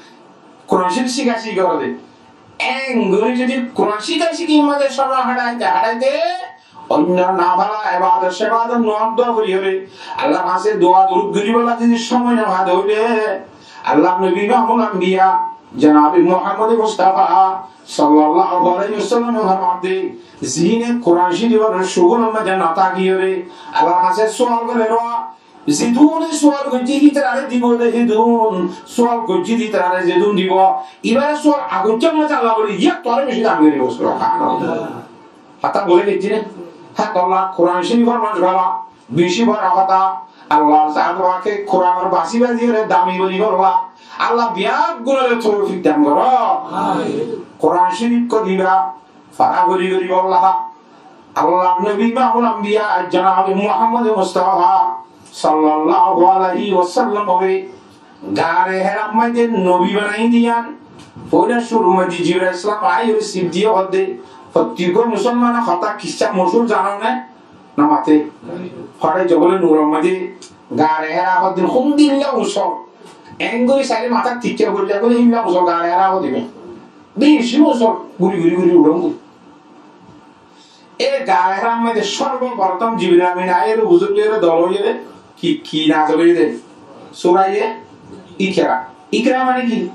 Kuran Corif cíka cíki goré de. Engorí zodi Kuran cíka cíkir maze somoi haçaite haçaite oinno nafila ebadot cebadot no adda gorí óre, Allar hañsé dua durud goríbolla zodi somoi no fa de óile, Allar nobi Imamul Ambiya Janabe Muhammode Mustafa sallallahu alaihi wasallam e formaiye de, zine Kuran Corif or cugulor maze no táki óre Allar hañsé sual goré, zedún sual goijjé hítarare dibo de, hídun sual goijjé de hítarare zedún dibo, ibare sual agoijjá maze Allah bole, "Yá, tuáre beci dami gorí dibo." Subhanallah. Hotá buzí faijjí né? Hétolla Kuran Córifor manúic bála, beci boro hotá. Allar zate pake Kuranor basi basi ore dami boni bolla Allah beggúnore toufik dan goró. Amin. Kuran Córifor diba fora fori gori bolla Allar nobi Imamul Ambiya Janab Muhammad Mustafa sallallahu alaihi wasallam ore Gare Hirar maze nobi banai diyan. Foila cúrur maze Jibril aláihis salam aiyóre sif diye hoó de, fottí gó musolmanor hotá kissá mochúr zano né? No mate. Fore Jobole Nuror maze Gare Hira hoó de, hondilla usol. Engori saile matá tikka goille bole hondilla usol Gare Hira hoó de. Beci usol, guri guri guri uçon goi. E Gare Hirar maze sorboprotom Jibril Amin aiyóre buzurgore dol óiyore ki, ki nazil óiye de? Suraye Ikra. Ikra mane ki?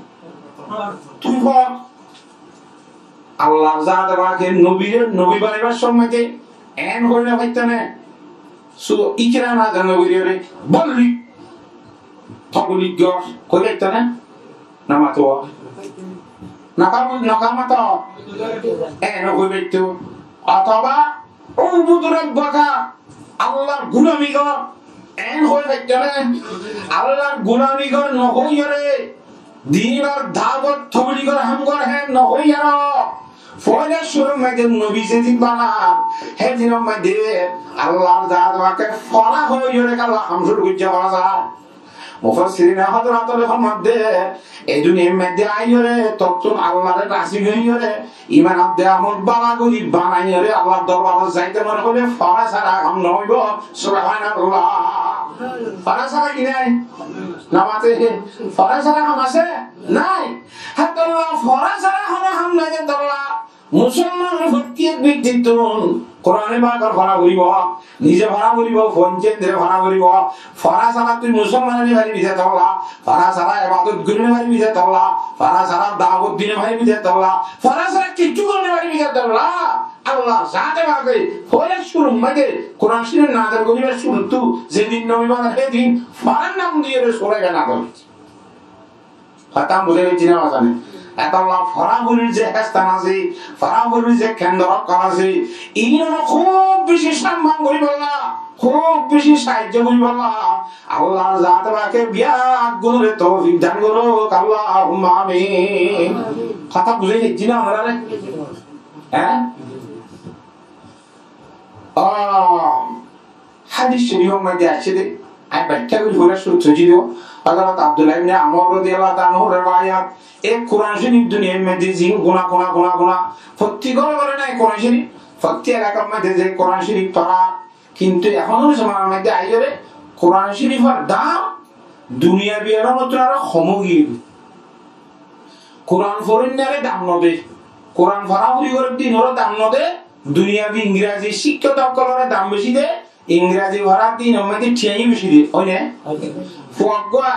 Tui for. Allar zate pake nobire nobi banaibar somot en hoi no faitto né? Sura Ikra nazil no gorí ore bolli. Toblig gor hoi faitto né? No mato. No kam, no kam to. En hoi faitto. Otoba Ubud rabbaka, Allar gulami gor, en hoi faitto né? Allar gulami gor no hoiyore, dinor dawot tobligor ham gor, en no hoiyore. Foila cúrur maze nobi zedin banar, hédinor maze Allar zate pake fora hoiyore Allah ham cúru goijje bana za. Mufassirine Hozrotore hoó de, e duniyar maze aiyóre tottún Allare razi goiyore, iman adde amol bála gori banaiyore Allar dorbarot zaito mone goille fora sára ham no óibo. Subhanallah. Fora sára ki nai? No mate. Fora sára ham asé? Nai. Hétolla fora sára hono ham nai de tolla. Musolmanor fottí ek bektittún Kurane Pak fora foribo, nize fora foribo, fuain fuaindire fora foribo. Fora sára tui musolman ói no faribi de tolla, fora sára ebadot gori no faribi de tolla, fora sára dawot di no faribi de tolla, fora sára kessú gori no faribi de tolla. Allar zate pake foila cúrur maze Kuran Córif nazil goribar cúruttu zedin nobi banar hédin forar nam diyore sura nazil goijje. Hotá buzá faijjó né no buzá faijjó? Etolla fora forir ze hestan asé, fora forir ze kendro okkol asé, iín kúb beci samman goribolla, kúb beci sahaijjo goribolla Allar zate pake beggúnore toufik dan gorouk, Allahumma amin. Hotá buzá faijjó né no buzá faijjó? Hé? Ó, hádis córifor maze aiccé de, añí bekkúa gori fora cúru gorí diyum. Hozrot Abdullah ibne Amr rodiyallahu ta'ala anhur rewayat, e Kuran Córif duniyar maze zin guna, guna, guna, guna, fottí góre góre nai Kuran Córif, fottí elakar maze ze Kuran Córif fora, kintu ehón zomanar maze aiyóre Kuran Córifor dam duniyabi elomottún aró hom ói giyói. Kuran forinnáre dam no de, Kuran fora fori gorer dinore dam no de, duniyabi ingrazi cíkka ókkolore dam beci de, ingrazi forar dinor maze thiañ beci de, ói né? Fua uggwá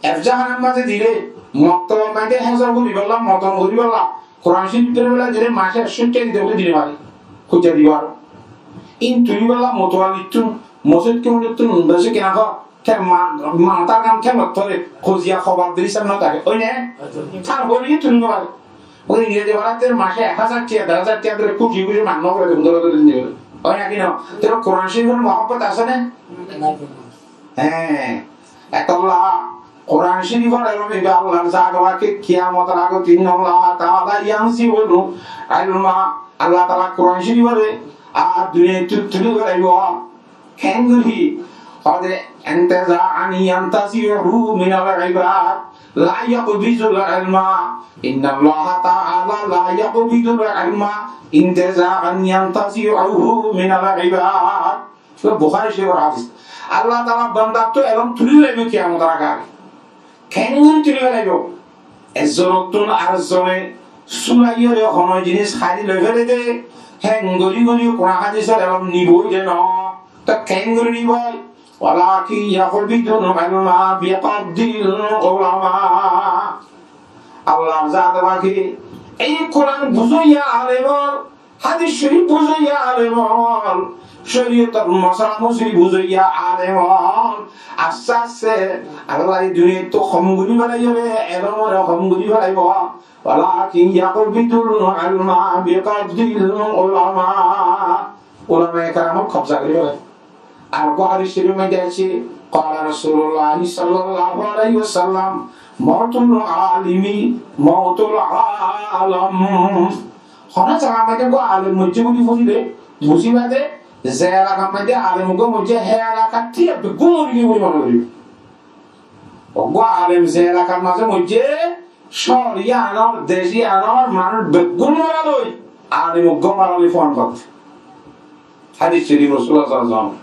efzahanar maze dile, moktobar maze hézor goribolla, moton goribolla, Kuran Córif fori bolla dile, mace ekcó thiañ dito buli dito fare, hujja dibar. Iín tulibolla motowalittún, mosjid kemilittún, beci kena hó, Te ma-, matár gán kemot fore, hoziya hobar diri sam no táke, ói né? Tar fore ki tuli no fare. Ói ingrezi fora tar mace ek házar tiya, der házar tiya dóri kúci kúci manúic fore, dóri dóri dóri. Ói né ki no? Te Kuran Córifor muhabbot asé né? Hé. Etolla Kuran Córifor elom iba Allar zat pake kiyamotor agot innallaha ta'ala yanzi'ul ilma. Allah Taala Kuran Córifor ar duniyaittú tuli felaibo. Keéngori? Hoóde, انتزاعا ينتزعه من العباد، لا يقبض العلم، إن الله تعالى لا يقبض العلم انتزاعا ينتزعه من العباد. Buhári Córifor hádis. Allah Taala bandattú elóm tulí felaibo kiyamotor age. Keéngori tulí felaibo? Ezzonottún arezzone súlaiyóre honó jinis hári loi félede, héen gorí gorí Kuran hádisor elóm niboi de noó. Te keéngori niboi? ولكن يقبض العلم بقبض العلماء. Allar zat pake ei Kuran buzóiya alemor, hádis córif buzóiya alemor, córiyotor mosala mosoli buzóiya alemor, aste aste Allah ei duniyaittú hom gorí felaiyóre, elómore hom gorí felaibo. ولكن يقبض العلم بقبض العلماء. Ulamaye keramor kobza gorí félaiye. Ar uggwá hádis córif or maze aiccé, قال رسول الله صلى الله عليه وسلم: موت العالم موت العالم. Hono zagar maze uggwá alem moijjé buli fúnile, buzíba de ze elakar maze alem uggwá moijjé, hé elakar tiya beggún mori giyé buli mone goríba. Uggwá alem ze elakar maze moijjé, cóor yíanor, dec yíanor manúic beggún mora loi, alem uggwá mora loi fuan fore. Hádis córif Rosulullah sallallahu alaihi wasallam.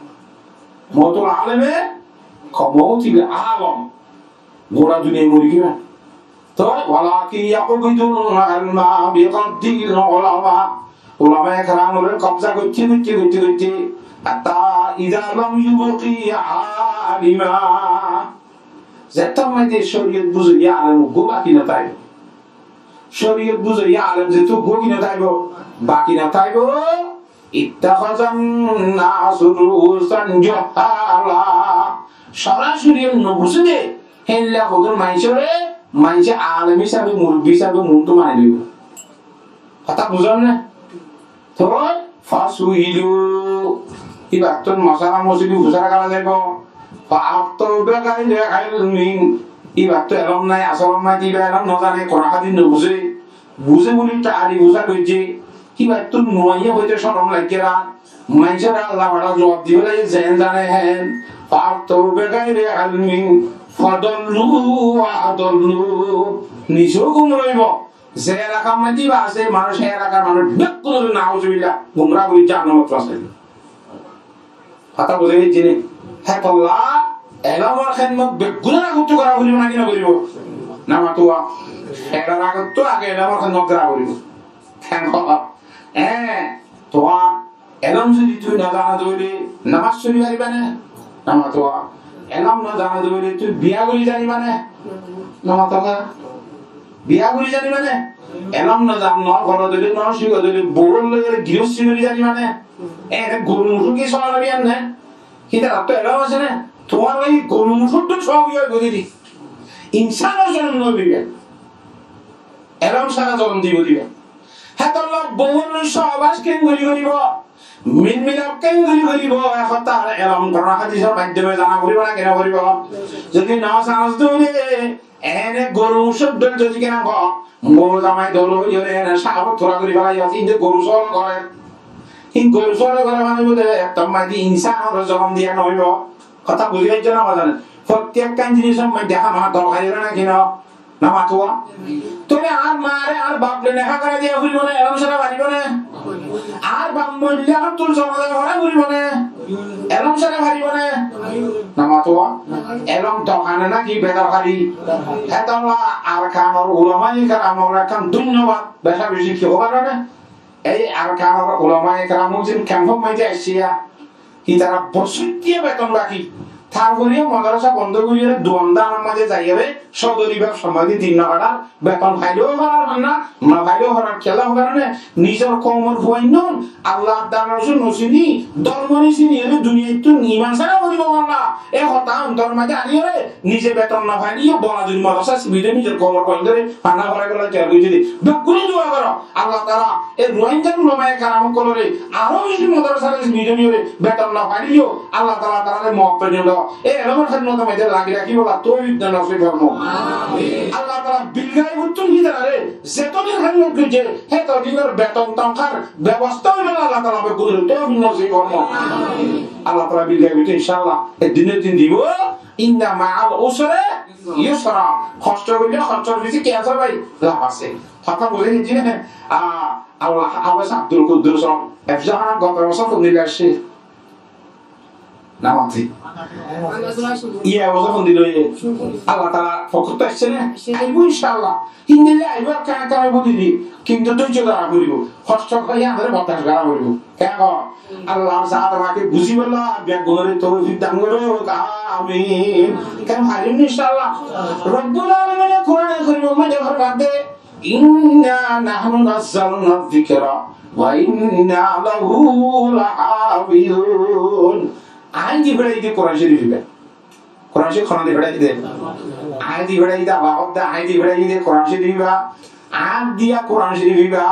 موت العالم كموت العالم. Gura duniyai mori giyé. Toi, ولكن يقبض العلم بقبض العلماء. Ulamaye keramore kobza goitté, goitté, goitté, goitté, حتى إذا لم يبق عالما. Zettót maze córiyot buzoiya alem uggwá baki no táibo. Córiyot buzoiya alem zettót uggwá ki no táibo, baki no táibo. اتخذ الناس رؤوسا جهالا. Sorasori no buzé de, héilla hoddúr maincóre, maincé alem hísabe, murubbi hísabe muúntu mani loibo. Hotá buzón né? Toi, فسئلوا. Íbattún mosala mosili fusár gorá zaibo. فأفتوا بغير علم. Íbattú elóm nai, asól elóm nai, íba elóm no zane, Kuran hádis no buzé. Buzé buli tarif uza goijjé. Íbattú nuaiya hoité corom laiggé na. Maincóre Allah baála zuab dibá lage, zen zane hén. فأفتوا بغير علم فضلوا وأضلوا. Nizeu gumra óibo. Ze elakar maze íba asé, manúic, hé elakar manúic beggún, nauzubillah, gumra gorí jahannamot fosaibo. Hotá buzá giyé né? Hétolla elómor hédmot beggúnor agottú gorá foribó né ki no foribó? Namatuwa. Hétolla agottú age elómor hédmot gorá foribó. Keén hoó? Eé, tuáñr elóm zodi tuñí no zano de óile nomás fori faribá né? Namatuwa. Elóm no zano de óile tuñí biya gorí zaiba né? Namatuwa. Biya gorí zaiba né? Elóm no zano, no foro de óile, no cíko de óile, bou loi óile girosí gorí zaiba né? Ene goru mucú ki sóob óibo né? Hítarattú elóm asé né? Tuáñr loi goru mucú dóilla sóob óibo de. Insánor zonom no dibo. Elóm sára zonom dibo dibo. Hétolla bouwor loi sóhbas keéngori goríbo, milmilap keéngori goríbo, e hotá elóm Kuran hádisor maiddóme zana foribó né ki no foribó? Zodi no zanos de óile, ene goru mucú dóilla zodi ki no hoó, bou zamai dóilla óile ene sábot tura gorí félaiye, inde goru sóol goré. Hín goru sóol goré mane bóle, ettór maze insánor zonom diya no óibo. Hotá buzí faijjó né? Fottíkkán jinisor maze hána dorkari óibo né ki no? Namatuwa. Tóile añár maáre añár bafre neká gorá diya foribó né, elóm sára faribó né? Añár baf moille añáttu zonaza forá foribó né? Elóm sára faribó né? Namatuwa. Elóm dorkar né náki bedorkari? Hétolla Arkanor ulamaye keramore ekkán dóinnobad becabeci ki hoó faro né? Ei Arkanor ulamaye keram zin kemfor maze aiccé, ítara bosóttiya beton baki. Tarfore madrasa bondo gorí duan danor maze zaiyóre sodori bebsar maze din no katar, beton faileyo farar fanna, no faileyo farar, kiyólla hoó faro né? Nizor koumor fuain ókkol Allah ar rosul no sini, dormo no sini, ere duniyaittú iman sára gorí félaibo Allah. E hotá ontoror maze aniyóre nize beton no faileyó bola duri madrasa sibidé nizor koumor fuaindóre fanna foraibólla tiyar goijjé de. Beggúne dua goró, Allah taala e Ruáingar ulamaye keram ókkolore aró beci madrasa sibidé niyóre beton no faileyó Allah taala tarare mowafak diyók. E elómor hédmotor maze lagi rakíbolla toufik dan nosib formok. Amin. Allah taala bilgaibottún hítarare zeto din hédmot goijjé, héto dinor beton tonkar bebosta óibolla Allah taala beggúnore toufik nosib formok. Amin. Allah taala bilgaibottún incállah e dinor din dibo. إن مع العسر يسرا. Hoctó goille hoctór fisé ki asé bái? Laf asé. Hotá buzí faijjó né? A, Allah, Abas Abdul Kuddus, efzahana goto bosór fondilla aiccé. Namati. Iye bosór fondilla óiye. Allah taala fokkóttu aiccé né? Aibó incállah. Híndilla aibó, ekkán ekkán aibó didi. Kintu dóijjo dóra foribó. Hoctó óile añáre bordac gorá foribó. Keén hoó? Allar zate pake buzíbolla beggúnore toufik dan gorouk. Amin. Keén farim né incállah? Robbul Alamine Kurane Korimor maze formar de, إنا نحن نزلنا الذكر وإنا له لحافظون. Añí di feçai de Kuran Córif íba. Kuran Córif hone di feçai de? Añí di feçai de, Alla hoó de, añí di feçai de Kuran Córif íba. Añí diya Kuran Córif íba.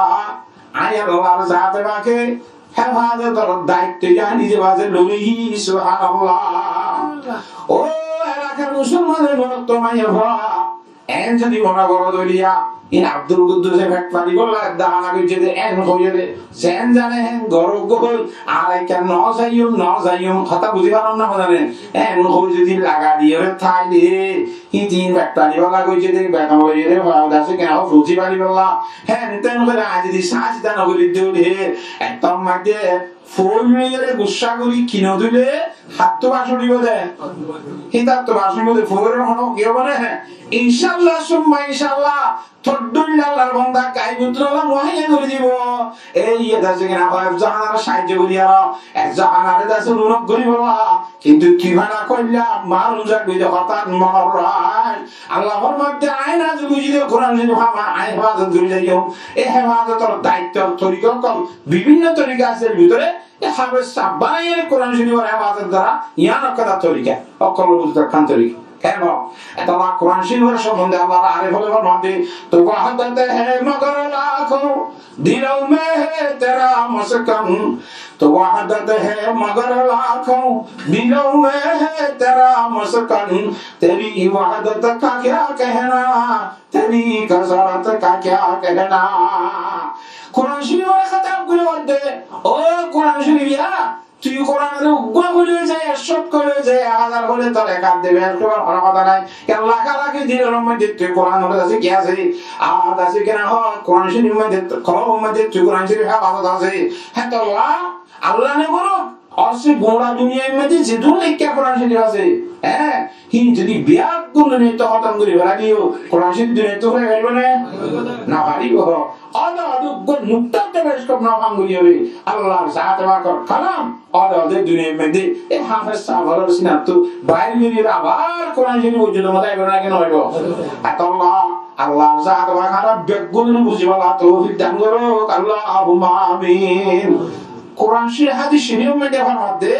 Añí Allar zate pake Hefazotor daitto yá nize baze loi, subhanallah. Ó elakar musolman morot maiyafuwa, en zodi mone goró dóriya, in Abdul Kudduse fet faribolla edde hana goijje de, en hoiyé de, zen zane hen goró goi, ar ekka no zaiyum, no zaiyum, hotá buzi faron na, hozane, en hoi zodi laga diyore thaile, hín tin bettani bála goijje de, beton loiyore, fáwda asé kena, ó fusi bari bála. Hén ten gorí añí zodi sá sida no gorí de óile, ettór maze foóil loiyore guccá gorí kino dile, háttú bac uçibo de. Hín táttú bac uçibo de, foóilor hono ki óibo né? Incállah, summa incállah, toddúilla Allar bonda, gaibottú Allah muhaiya gorí dibo. Ei, iyá de asé kena, ó, ekzonar saáijjo gorí aro, ekzonar de asé runok gorí bolla. Kintu tui fana koilla, mar uza goide hotá monor rai. Allah formar de, añí na buzile Kuran Corif ama añí hefazot gorí zaiyum. E hefazotor daitto torika ókkol, bibinno torika asé, er bútore e hafez sáb banaiyé Kuran Corifor hefazot gorá, yián ekkán torika, ókkol buzar ekkán torika. Kiyá? Etolla Kuran Corifor sombonde Allar aref ókkole formar de, تو وحدت ہے مگر لاکھوں دلوں میں ہے تیرا مسکن، تو وحدت ہے مگر لاکھوں دلوں میں ہے تیرا مسکن، تیری وحدت کا کیا کہنا، تیری کثرت کا کیا کہنا۔ Kuran Corif ore hotá gorí hoó de, ó Kuran Corif yá, tui Kuran ore uggwá hoile zai, ekcót hoile zai, ek házar hoile tor ek házar de, tor hono hotá nai. Kiyá? Laka laki dilor maze tui Kuran ore asé ki asé, ar asé kena, ó Kuran Corif maze, kolbor maze tui Kuran Corif hefazot asé. Hetolla Allah ne goró, asé gura duniyar maze zedún lekká Kuran Corif asé, hé, hín zodi beggún duniyat hotom gorí félaileyo, Kuran Corif duniyat félai félaibo né? No faribo. Óde óde uggwá nukta de beci hom no fán gorí óile, Allar zate pakor kalam óde óde duniyar maze e hafez sáb ókkolor sinattú bair gorí abar Kuran Corif foijjonto mata aibo né, ki no aibo? Etolla Allar zate pakor beggúnore buzi bolla toufik dan gorouk, Allahumma amin. Kuran Corif, hádis Corif or maze formar de,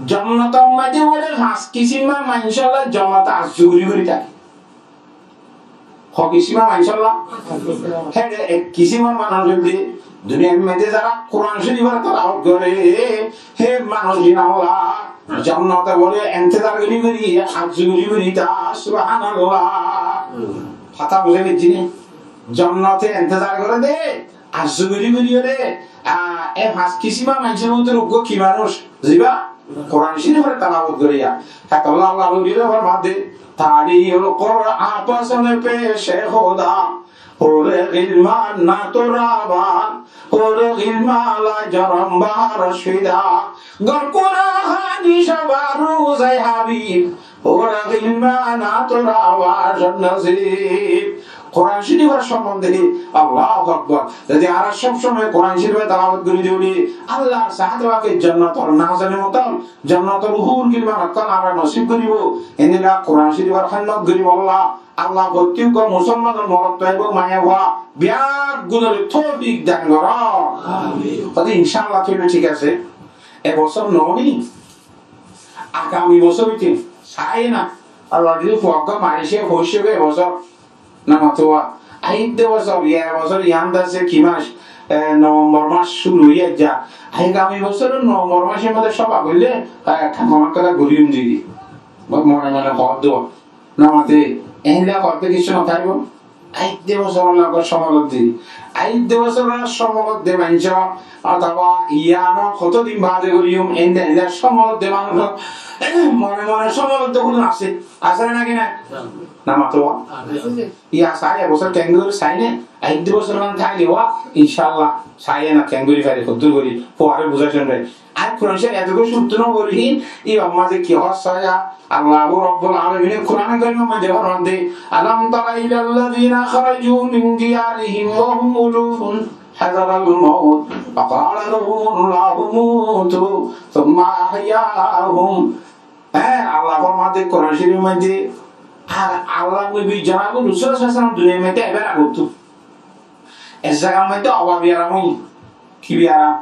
jonnotor maze bóle fañs kisimor manúic ókkol jonnot arzuguri gori táke. Ho kisimor manúic ókkol? Hé de ek kisimor manúic ókkol de duniyar maze zara Kuran Corif ore tilawot gore, hé manúic ókkol jonnote bóle entezar gori gori, arzuguri gori táke, subhanallah. Hotá buzá giyé né? Jonnote entezar gore de, arzuguri gori óile, a, e fañs kisimor manúicor bútore uggwá ki manúic? Ziba Kuran Corif ore tilawot goriya. Hetolla Allar woli formar de, تاری القرآن پسند پیش خدا، حور غلمان ناتو روان، حور غلمان لاجرم بہرش فدا۔ گر قرآن شب روز حبیب، حور غلمان ناتو روان نصیب۔ Kuran Corif or sombonde, Allahu Akbar. Zodi añára sob somoi Kuran Corif tilawot gorí de óile, Allar zate pake jonnotor nazanin mutol, jonnotor hur gilman ókkol añára nosib goribo. Endilla Kuran Corif or hédmot goribolla Allah fottí uggwá musolmanor morot ókkol, maiyafuwa, beggúnore toufik dan gorouk. Amin. Hotá incállah toile thík asé. E bosór no ni, agami bosór óite, saiyé na. Allar zodi fua uggwá mari se hoiccé goi e bosór. Namatuwa. Aidde bosór, e bosór yián de asé ki mac? E, November mac cúru ói za. Agami bosór November macor maze sóba goille, e, ekkán hono ekkán gorí diyé. Mone mone hoó de. Namate, endilla hoóte kessú no táibo. Aidde bosór olla somolot de. Aidde bosór somolot de maincó, otoba yián hoto din bade goijjum, endilla endilla somolot de manúc, mone mone somolot de hoddún asé. Asé né naki nai? Namatuwa. Asé. Yá sai, e bosór kengori sai né? Aidde bosór mane táile wa, incállah, sai na kengori fari, hoddúr gorí, fuare buzái cúnai. Ar Kuran Corif eto gorí cúndor gorí, ibar maze ki hoó saiya, Allahu Rabbul Alamine Kuran Korimor maze formar de, ألم تر إلى الذين خرجوا من ديارهم وهم ألوف حذر الموت وقال لهم الله موتوا ثم أحياهم. Hé, Allah formar de Kuran Corif maze, ar Allah nobi jonab Rosul sallallahu alaihi wasallam duniyar maze aibar age ottu. Ek zagar maze oba biyaram óiye. Ki biyaram?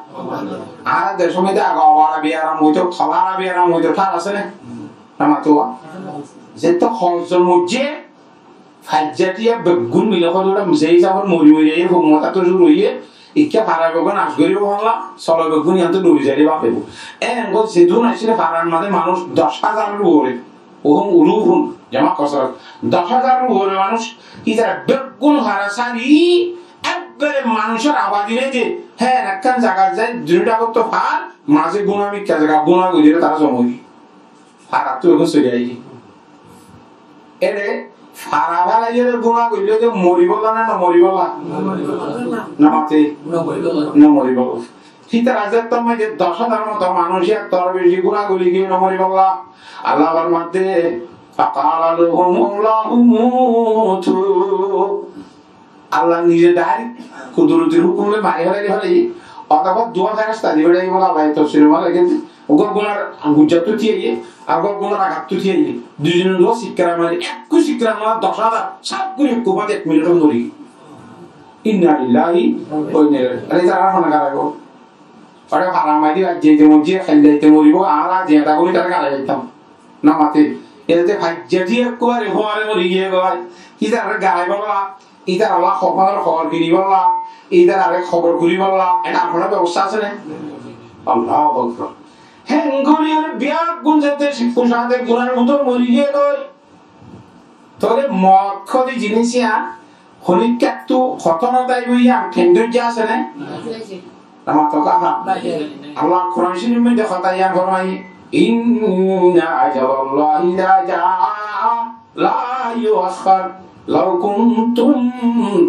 Añárar decór maze age obara biyaram óito, kolara biyaram óito, thík asé né? Namatuwa. Zeto hozom óiye, faijjatiya beggún mile hoó de, ze hísabe mori mori aiyé, fuk mota to cúru óiye, Ikká fara beggún ac goríbo holla, solo beggún iántu dhubi zaibó, baf óibo. Eén gorí zedún aicíl farar mazé manúic doc házar ufore. Uhum ulufun, jama kosrot. Doc házar ufore manúic, ítara beggún fara sári, ekbare manúicor abadi nai de, hé ekkán zagat zai, duniyar gottó far, mazé gúna mikká zaga, gúna gorí tará zoma óiye. Farattú beggún sori aiyé. Ére fara félaiyoré gúna goillé de moribolla né no moribolla? No moribolla. No mate? No moribolla. No moribolla. Hítara zettót maze doc házar moto manúic, ettór beci gúna goillé ki no moribolla? Allah formar de, فقال لهم الله موتوا. Allah nize dairek kudurotir hukum loi mari félai félai, otobá duwa feresta di félai bóle Allah tofsir mazé lekíye. Uggwá gúnar gujjattú tíaiye, ar uggwá gúnar agattú tíaiye. Duizone duwa sikkara mari, ekku sikkara mari doc házar, saf gorí ekku bade ek minit mori. Inna lillahi wa inna ilaihi. Are tará hone garaibo? Ore fara maze aijja ite mojje, hailla ite moribo, añára aijja eta gorí tará garai laitam. No mate. Ete faijja di ekkubare fuare mori giyé goi. Ítarare garai bolla, ítaralla hobor, hobor kini bolla, ítarare hobor kuri bolla, etar hono bebosta asé né? Allahu Akbar. Hé, engori ore biyaggún zete kucade gunar bútore mori giyé goi. Tóile mot hodi jinis iyan, honikkattú hotó no táibo iyan, kendóijja asé né? Amar to kaha. Allah Kuran Córif or moidde hotá iyan formaiye, إن أجل الله إذا جاء لا يؤخر لو كنتم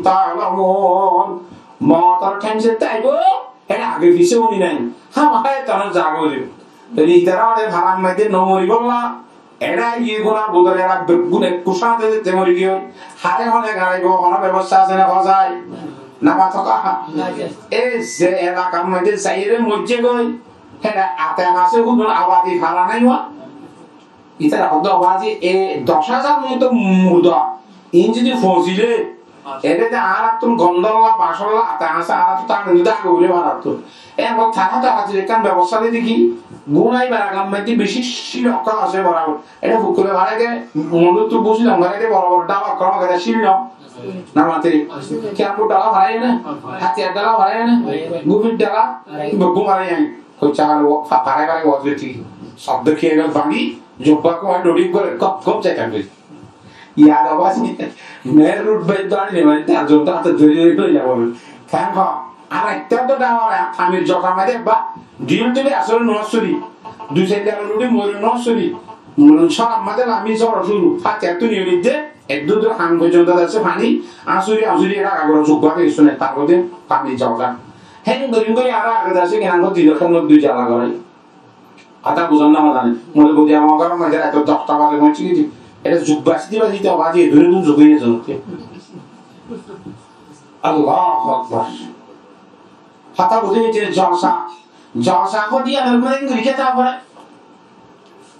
تعلمون. Motor thaim zettó aibo, ére age fise honi nai. Hámaha ettór zaga óibo. Tóile ítara ore farar maze no moribolla, ére aiyé gunar bútore, ére beggún ekku cáte zete mori giyé. Hare hone garaibo, hono bebosta asé né hozai? No mate kaha. E ze elakar maze zaiyóre mojje goi, ére ate asé hudun abadi fara nai wa. Ítara hoddé hoó de e doc házar moto murda, iín zodi fosile, ére de añárattún gondolla, bacolla, ate asé, añárattún táke de, age buli añárattún. Ehón tará tará zodi ekkán bebosta di deki, gúna ibar agar maze beci cíl okkol asé borabor. Ére fukkure farai de, munduttu buzi lom farai de, boro boro dhala okkol farai de, cíl no. No mate. Ki ambu dhala farai né? Hátiyar dhala farai né? Gufir dhala? Beggún farai ain. Hoicca hale wo-, fa-, farai farai waz goittí. Sobdo ki elo bani, jubba ko dori gore gop gop zaitam de. Yar awazi, main road bai dori ne mani, tar zon to hate dori dori dori jabo. Karon ho, ar ekta to dawar, tamir jota maze ba, dil dil asore no suri. Dui sair dal ludi mori no suri. Mori sor maze lami sor suru. Fatiha tuni ori de, Ek dui dui han foijjonto asé faní, asuri asuri ere agagura zugga ói giyé, tar fore faní zagói. Héen gorí gorí añára age asé ki, añára dui zala gorí. Hotá buzón né no zani. Mole bodi ama góror maze raito dosta baze moiccé ki, ere zugga sidi bazi to bazi, e dure dun zugga ói giyé. Allahu Akbar. Hotá buzí giyé, jolsa. Jolsa hoó de, añára héen gorí kiyá fore?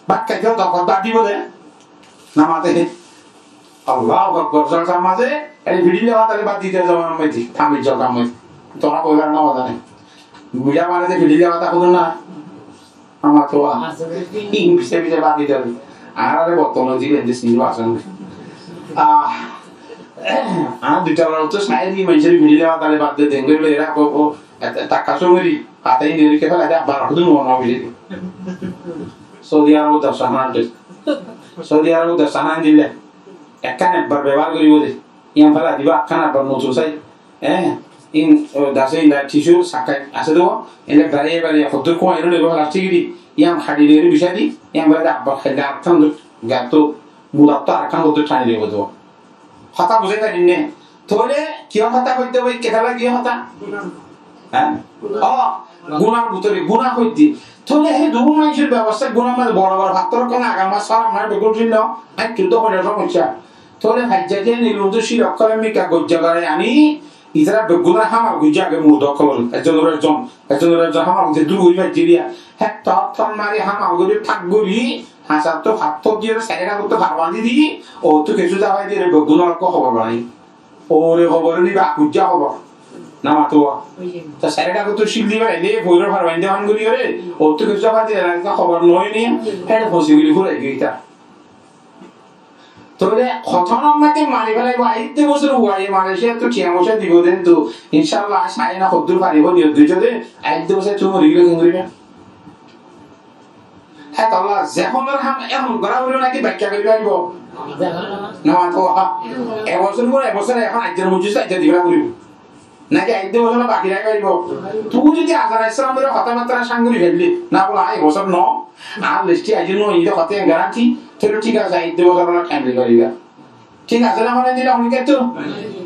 Bát háito, dokat bát dibo de. No mate. Allahu Akbar, jolsar maze, ei fidilla bát ale bát dite zamanar maze, tamir jolsar maze. Tora hoibar no zane. Buza mane de fidilla bát hoibar na. Amar to a. Ín pise pise bát dite hoibe. Añára re botton diben de sini bason. Ah, añár dui tala to sair di manúcor fidilla bát ale bát de den gorí ere ko, ko, eta, eta kaso gorí, hata ín de ke fela de, abar hodun no no bili. Saudi Arab dasa hana de. Saudi Arab dasa hana dile. Ekkán ekbar bebohar goribo de. Iyan fela diba, ekkán ekbar notun sai. Eh, in, o, dase inda tishu sakai asé de, inda bariye bariye hoddur kuwa ero lebo plastik di, iyan hadi lori bisai di, iyan bari de abbar khaile arekkán hoddur, gatto, mudatto arekkán hoddur tani lebo de. Hotá buzí farir né? Tóile kiyór hotá hoitó bái, ketala kiyór hotá? Há? Ó, gunar bútore, guna hoitó. Tóile hé dun manúcor bebosta gunar maze boro boro fattór kán, agar mas, sara mas, beggún thík no, ar ki to hoile somossa. Tóile faijja diya nilum to cíl okkol mikká goijja gorai aní, itara beggúnor hámar goijja age murda okkol. Ekzonor ekzon, ekzonor ekzon hámar goijja dur gorí faijje diya. Hé tor tor mari hámar gorí thak gorí, hañsar to fattór diye, sairó gottó far bañdí di, ottú kessú zaga diye, beggúnor ekku hobor banai. Ore hobor ni ba goijja hobor. No mato. Ta sairó gottó cíl di baraile, foiror far bañdí hon gorí ore, ottú kessú zaga diye, hobor no ni, hé fosi gorí furai giyé ita. Tóile hotó nambar de mari félaibo, aidde bosór uwaiye Malaysiattú tiañ foicá dibo de, kintu incállah añí sai na hoddúr faribó, niyot goijjó de, aidde bosór tuñí mori gile keén goriba? Hétolla zehonor ham ehón gora foribo naki baikká gori faribo? Namato, e bosór fore e bosór ehón aijjar mojlis aijja diba foribo. Naki aidde bosór baki rái faribo? Tuñí zodi Azar Islamor hotábatta cáng gori faille, na bóle, añí e bosór no, añár lesti aijja no, inde hotá garanti, tóile thík asé, aidde bosór ola thaim loi fariba. Thík asé né, mane dila honikka tu?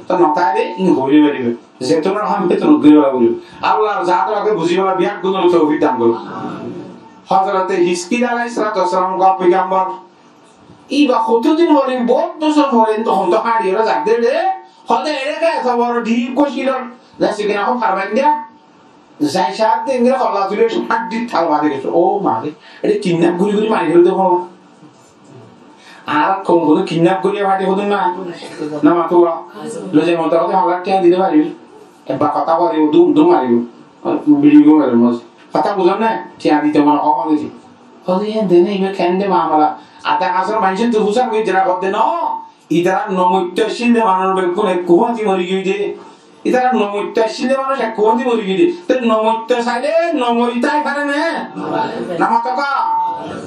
To no táile in hoi fariba. Zetunor ham hetun gori fariba. Allar zat age buzi bolla biyaggún ore toufik dan gorouk. Hozorote Hizkil alaihissalatu wassalam gobbi gambor. Iba hoto din fore, bout bosór fore, inde hon to hañdi ore zagde de, hode ere ka eto boro dib gosilor, zai sigin ahon farbain de, zai saat din gere holla tuli hañdi tal bade gese. O mare, ere kidnap gori gori mari felo de holla. Ar kon kono kidnap gori fadi hodun na, na matuwa, loi zai mota hode holla tiañ dite faribi. Ebbar hotá bari dum dum mari, biri gori mari mos. Hotá buzon na, tiañ dite mane hom age. Hode iyan dene iba kende mamala. Ada asol manse tu fusar gori jera hodde no. Ítara nomoitto accíl de manúic beggún ekku fúañti mori giyói de. Ítara nomoitto accíl de manúic ekku fúañti mori giyói de. Te nomoitto sailé nomori tái fare né? Namato ka?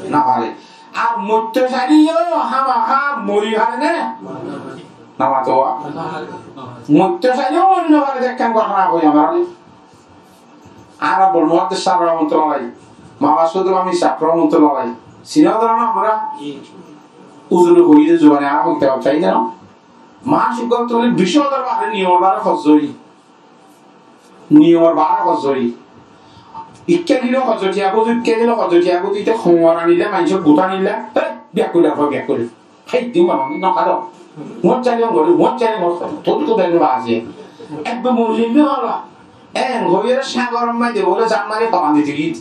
Nofare. Ar moitto sailé yó hámaha mori fare né? Namato wa. Moitto sailé yó mori nofare de ekkán gótona hoi añára. Añára Bormór de sáb rahmatullah alaih, Mawlana Sódor Amir sáb rahmatullah alaih. Sino dóro na añára? Uzure hoiyé de zubane añára hoite hoite aiyé de no. Mac uggwá tuli bic házar bare niyomor bare hozz óiye. Niyomor bare hozz óiye. Ikká dile hozz tiya guzu, ikká dile hozz tiya guzu, ite homor anile, maincór guta anile, he, biyakkul ar biyakkul. Hei, din bana, no kado. Mot jale ngori, mot jale ngori, tór kudai no baje. Ekbar mori jale hola. En hoiyere sagor maze bole zam mari horan dite giyé.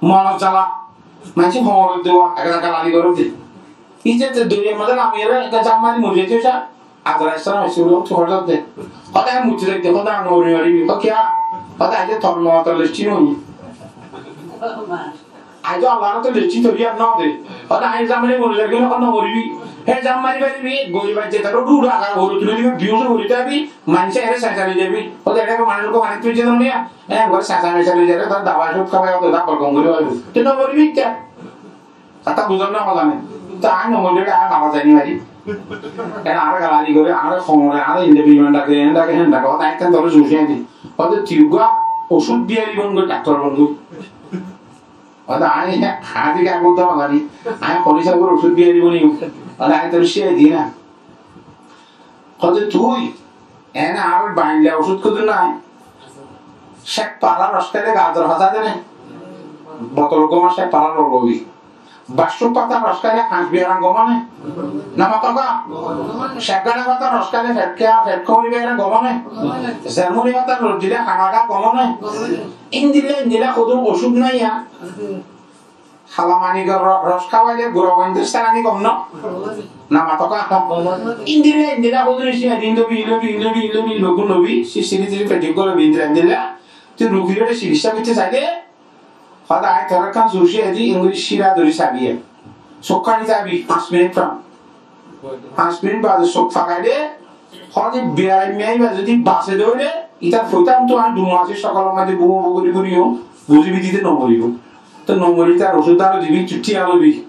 Monor jala. Maincé homor duwa, ekka galali gore de. Ijjot de doriya maze lamiyere ekka zam mari mori jai sa. Azrail salam ese bole, "Tui hoçé de?" Hoda, "Ami muitte zai de, hoda, ami mori mari." "Ó kiya?" Hoda, "Aijja tor mot or lesti no." Aijja Allar to lesti tor yar no de. Hoda, "Añí zam mari mori zar, hoda no moribi." He zam mari mari bi, gori bajje taro dura aga gori tuli dibi, bius gori tabi, maincé ere sesa loi zabi. Hoda, ere manúic ko mani tui zan niya. He, gori sesa mesa loi zare, tor dawa sut khabai, hoda, dabbar gom gori hoibi. Tui no moribi kiya? Hotá buzon na, hotá nai. To añí no mori, añí mara zai ni mari. Ere añáre galali gore, añáre hom gore, añáre inde biman dake, inde dake, hen dake, hotá ekkan tore zuci añí di. Hotá tui uggwá ocud biyari bon goi, daktor bon goi. Hotá añí hadi ka bon to magari. Añí hori sabor ocud biyari boni. Hotá añí tore siyai di na. Hotá tui Ene añárar bainla ocud kudu nai. Cek pala ros kele gazor hasa de ne? Botol goma cek pala ros lobi. Basu pata ros kele hañs biyaran goma ne? Na matoka? Cek gana pata ros kele fekka, fekka uri biyaran goma ne? Zermuni pata ros dile hanaga goma ne? Indila, indila kudu ocud nai ya. Hala manikor ro-, ros háwaile gura goindor serani gom no? Na matoka? Indila, indila hodún isi, indila lobi, lobi, lobi, lobi, lobi, si-, siri, siri, pedi golo lobi, indila, indila. Tui rugire sikitsa goitte saile, hoda añí tore ekkán jus edi, ingori sira dori sabi. Sokkani sabi, fañs minit fram. Fañs minit bade suk fakaile, hode biyarai miyai ba zodi base de óile, itar foitam to añí dui masor sokolor maze bumo buguri guriyo, buzibi dite no moribo. To no morile tar ocud aro dibi, tui tiya lobi.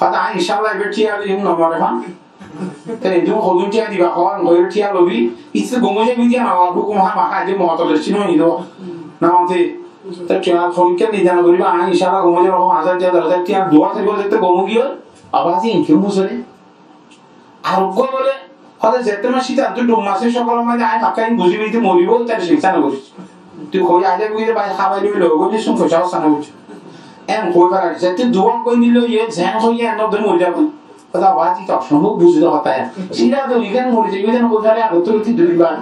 Hode añí incállah ibar tiya loiyum, no more fan. Te edun hodun tiya diba, hon goire tiya lobi, isse gom ói zabi de, añár hukum hamaha de motor lesi no nido. Na mante, te tiya honikka nidana goriba, añí incállah gom ói zaibo, hon házar tiya, dor házar tiya, dua thaibo, zette gom ói giye, abar si inke musore. Ar uggwá bole, hode zette mane siddhanto dum mase sokol mane añí pakka in buzi bidi moribo, tar sinta no goris. Tui hoi aile bui de bai habai loi lo, buli sun foisa hosa no goris. En hoi fara, zette duwa hoi nilo ye, zen hoi ye, en no de mori jabo. Hode abar ti tok sombhob buzi de hotá ya. Sira dori ken mori jabo, zen hoi fara, ago to ti dori ba.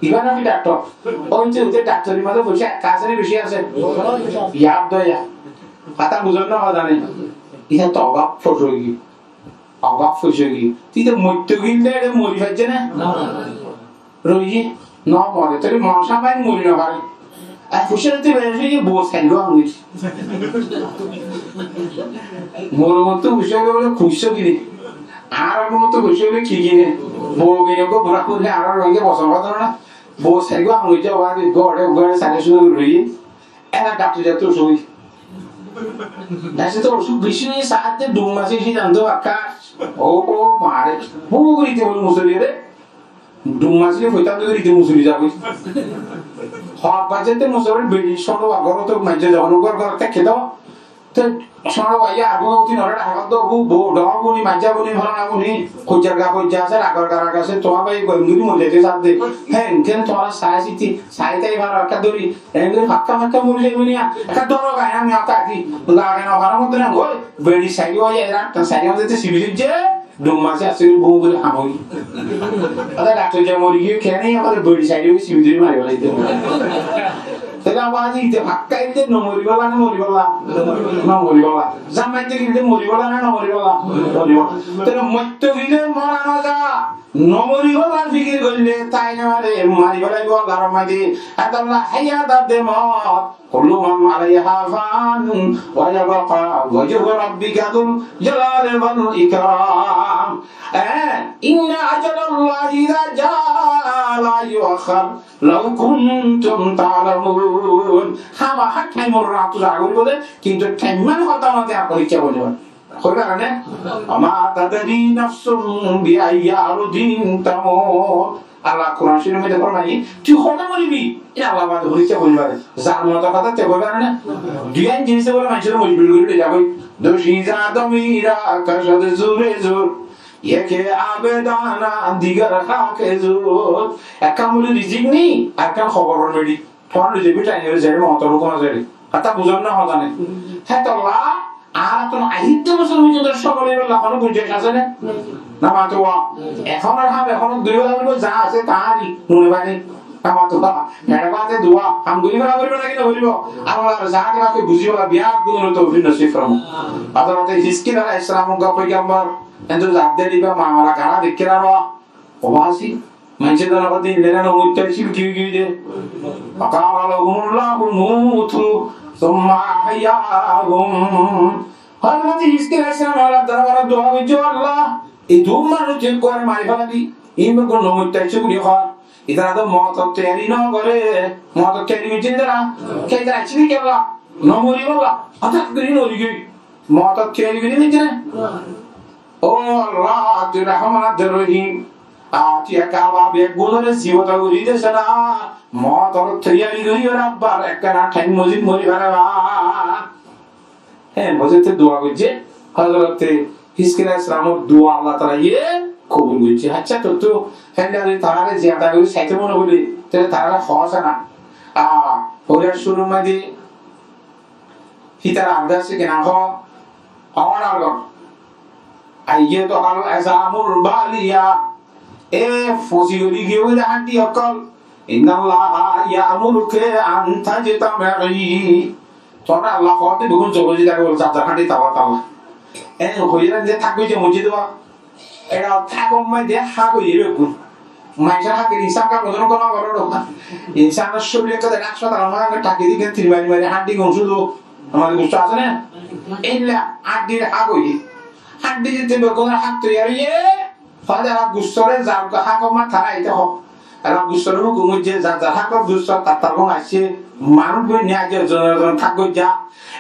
Iba naki daktor. Oi je, oi je daktori maze foisa, kasari besi ase. Yad do ya. Hotá buzon na hotá nei. Iyan to obab fos hoi gi. Obab foisá ki? Tui to moitto gille ere mori faijje na? Roiye? No more. Tóile Moulovi sáb mori no fare. Ar foisá tui bere foisá ki bou saillo angir. Moro motto foisá ki bole foisá ki re? Añárar gúnottú beci óile ki gine? Bou gine, uggwá bura furi añárar Rohingya bosón fador na. Bou sairgwá ham goijjé, uggwá de uggwá, uggwá de sairgwá cúndor gori roiyé. Ela daktor zaito osuk óiye. Daktor zaito osuk beci óiye, saátte dum masi esi zan to akka. Ó, ó, mare. Bou gori ite bole musori re. Dum masi re foitan to gori ite musori zagói. Hok bajaite musori beri sono wa goro to maijje zagói, gor gor te kedo. Te sono wa ya agu tin ora hok do bu, bu, do bu ni, maijja bu ni, falana bu ni, hojjar ga hojja ase, ragar ga rag ase, tomar bái goi gori mori zaite sar de. He, ken tomar sai siti, sai tai bar akka dori. Engori fakka fakka mori zaibo niya. Ekka doro gai ami ata ki. Lagai no faro moto na goi. Beri sairi oi era, ta sairi oi te sibi je. Dum masi asé gori bou gori ham óiye. Ata daktor za mori giye kene, ata beri sairi oi sibi dori mari félai de. Tale abar ite fakka ite no mori bolla na mori bolla? No mori bolla. Zamai te gile mori bolla na no mori bolla? Mori bolla. Tale moitto gile mora no za. No moribolla fikir goille tai no mare, mari felaibo Allar maze. Etolla haya dar de mot. كل من عليها فان ويبقى وجه ربك ذو الجلال والإكرام. Eh, إن أجل الله إذا جاء لا يؤخر لو كنتم تعلمون. Hámaha thaimor rat zagói bole, kintu thaimman hotá mate apni icca goille. Hoi fare né? وما تدري نفس بأي أرض تموت. Allah Kuran Corif or maze formaiye, tui hone moribi, e Allah bade hone hoi fare. Zar moto hotá te hoi fare né? Duiyan jinis bole manúcor mojbur gori loi zagói. دوشیزه دمیرا کشد زور زور، یک آب دانا دیگر خاک زور. Ekka muli rizik ni, ar ekkan hobor mili. Tuáñra loi zaibi, tainore zere motor hukum asé re. Hotá buzon na hotá nai. Hétolla añárattún aijja bosór foijjonto sómai loibolla hono gunjaic asé né? Na matuwa? Ehón ar ham ehón dóri fela foribo, za asé taári nune fani. Na matuwa? Ere bade dua ham gori fela foribo naki no goribo? Allar zate pake buzi fela biya gunor toufik nosib formok. Hazrote Hizkil alaihissalam uggwá foigambor, ento zat deriba mamala gara dekkir aro. Obasi, maincé dana bade indera no muitta cil ki ki de. فقال لهم الله موتوا ثم أحياهم. Hazrot Hizkil alaihissalam Allah darbare dua goijje, Allah, ei dui manúic ekkuware mari fela di, in beggún no muitta cil ki hoi. Itara to motor toiyari no gore, motor toiyari goijje itara, ke itara cil ki Allah, no moribolla, hotát gori mori giyói. Motor toiyari gori goijje na? Ó Allah, tui Rahman, tui Rohim. Ar tui ekka abar beggunore zibonto gori diyós na. Motor toiyari gori, ar abar ekkana thaim mozid mori fariba. Hé, mozid te dua goijje. Hazrote Hizkil alaihissalamor dua Allah taala ye kobul goijje. Accá, to, to, héndilla tarare ziyada gori saite mone goille, te tarare hoó sá na. A, hoibar cúrur maze Hítar arde asé kena hoó, hoór ar gor. أيتها العظام البالية. E fosi gori giyé de hañddi ókkol. إن الله يأمرك أن تجتمعي. Tuáñra Allah hoóde beggún zobor zida gori zar zar hañddi tala tala. En hoiyé de thak goijje mojjé de ba. Era thakor maze hák óiye beggún. Maincór háke insan ka bozon gono goró. Insanor córile to ekcó talar maze thaki di, tin mari mari hañddi gun cúdu. Amar gusto asé na? Eilla hañddir hák óiye. Hañddi zite beggúnor hák toiyar óiye, fade ela gustore zar hákor maze tara aite hoó. Ela gustore hukum goijje, zar zar hákor gusto tar tar gun aiccé, manúic gun niye aijja zon zon thak goijja.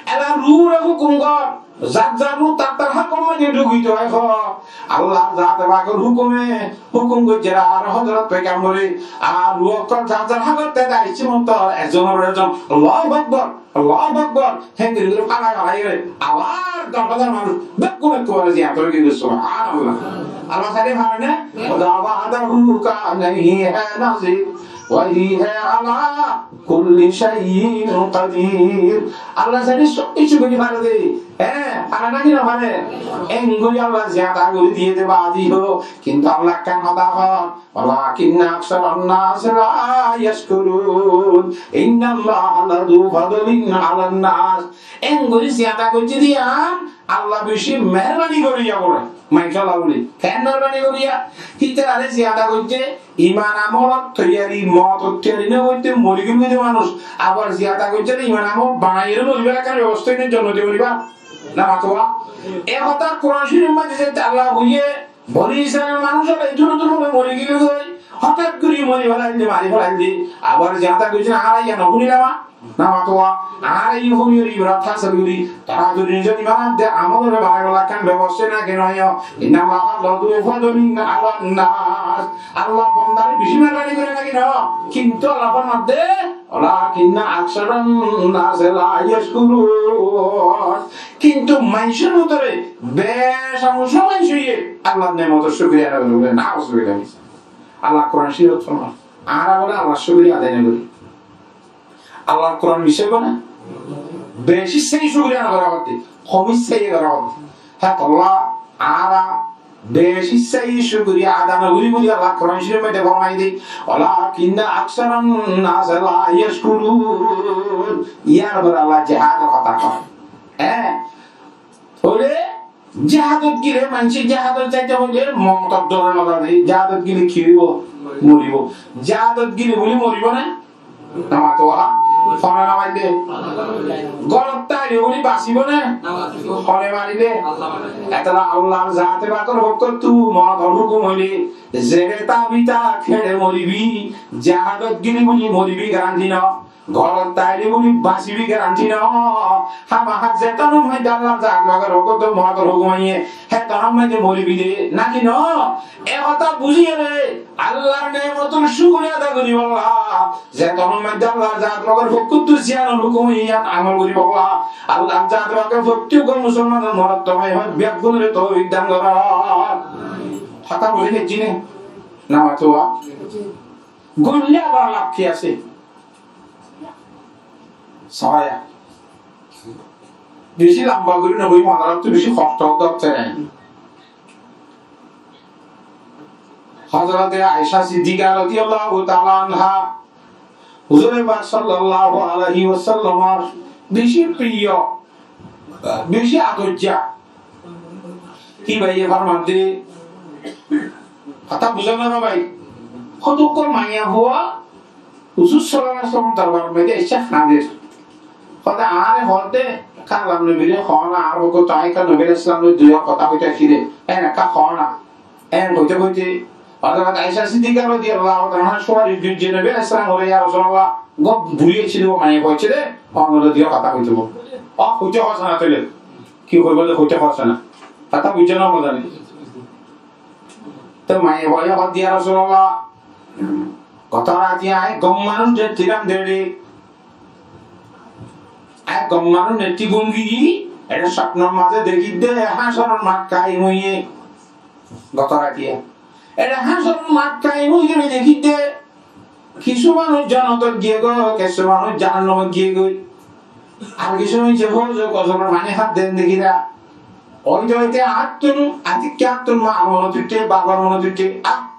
Ela ruhore hukum gor, zar zar ruh tar tar hákor maze dhukito ói hoó. Allar zate pakor hukume hukum goijje ar Hozrot Poigambore, ar ruh ókkol zar zar hákor tede aicce montor, ekzonor uore ekzon, Allahu Akbar, Allahu Akbar, héngori gori falai falai gori, abar dor házar manúc, bekkún ekkubare ziyarot gori gori, subhanallah. Allah saide fare na? خذا وحده كأنه حين نزل وهو على كل شيء قدير. Allah saide sob kissú gori fare de. Hé, fare naki no fare? Engori Allah ziyada gori diye de badi ho. Kintu Allah ekkán hotá hoó, ولكن أكثر الناس لا يشكرون. إن الله لذو فضل على الناس. Engori ziyada goijje de yián, Allah beci meherbani goriya bole. Maincólla bole. Ken meherbani goriya? Hítarare ziyada goijje, iman amol toiyari, mot toiyari no goitte mori giyé de manúc. Abar ziyada goijje de iman amol banaiye moribar ekkán bebosta óiye, jonnoti óibar. Na matuwa? E hotá Kuran Corif or maze Allah hoiye, Boni Israilor manúic ókkol edún edún ókkol mori giyói, hotát gorí mori felailde, mari felailde. Abar ze hotá hoiyé, añára yían no fúnilam, na mató, añára yó fúniyóre ibrat hásil gorí. Tará zodi nizor iman adde amol ore barai bolla ekkán bebosta no táke, no. Inna Allaha lazu fadlin alan nas. Allah bondare beci meherbani goijjé, no ki no? Kintu Allah formar de, walakinna aksaran nasi la yashkurun. Kintu maincór bútore bec ongco maincé Allahr nemotor cúkuriya adá no goijjé, nauzubillah. Allah Kuran Córifot formar, añára bóle Allahr cúkuriya adá no goijjé. Allahr Kuran misá hoibo né? Beci sai cúkuriya adá no gorá fore, hom sai gorá fore. Hé Allah, añára beci sai cúkuriya adá no gorí buli Allah Kuran Córifot modde formai de, walakinna aksaran nasi la yashkurun. Yar fore Allah jihador hotá hoór. Hé? Tóile jihadot gile maincé jihadot zaito hoile motor dore no zai de, jihadot gile ki óibo? Moribo. Jihadot gile buli moribo né? Na mató, hone no maille? Górot táile buli basibo né? Hone maille? Etolla Allahr zate pakor fokkóttu motor hukum óile, zere tabi tak hére moribi, jihadot gile buli moribi garanti no. Górot táile buli basibi garanti no. Hámaha zetonor modde Allahr zate pakor fokkóttu motor hukum aiyé, hetonor modde moribi de, na ki no? E hotá buzíyore Allahr nemotor cúkuriya adá goríbolla, zetonor modde Allahr zate pakor fokkóttu ziyanor hukum aiyé yían amol goríbolla, Allahr zate pakor fottí musolmanor morot toma beggúnore toufik dan goró. Hotá buzí faijjó né? Na mató? Goille abar laf ki asé? Sóya. Beci lamba gorí no hoi, muhadarat tu beci hosto dóktor. Hazrate Aisha Siddiqa radiyallahu taala anha, Huzure Pak sallallahu alaihi wasallamor beci priyo, beci adorja. Ki bái ye formar de, hotá buzó né bái? Hoddúr maiyafuwa Huzur sallallahu alaihi wasallam dorbar modde aicce hañder. Hoó de, añáre hoó de, ekka Allar nobire hoó na, añár fokkóttu añí ekka nobir aláihis salamor dui hotá hoito aiccí de, en ekka hoó na. En hoite hoite Hazrat Aisha Siddiqa radiyallahu taala anha suwaric goijjé, nobir aláihis salam hoilé, "Ya Rasulullah, gom buri aiccí de, maiyafuwa aiccí de, onora dui hotá hoito." Ó, hoite hoó na tóile. Ki hoibo de hoite hoó na. Hotá buzó né buzó na? Te maiyafuwaye hoó de, "Ya Rasulullah, goto rati añí gom manúic dekílam de, añí gom manúic dekí gúm giyí, ede sopnor mazé dekí de hácoror mat kaim óiye." Goto rati ede hácoror mat kaim óiye dekí de, kissú manúic jonnotot giyé goi, kissú manúic jahannamot giyé goi. Ar kissú manúic hoó de gozolor faní hár de dekíra. Óite óite añáttun, añáttu añáttun mar monot uiththé, babar monot uiththé. Ah,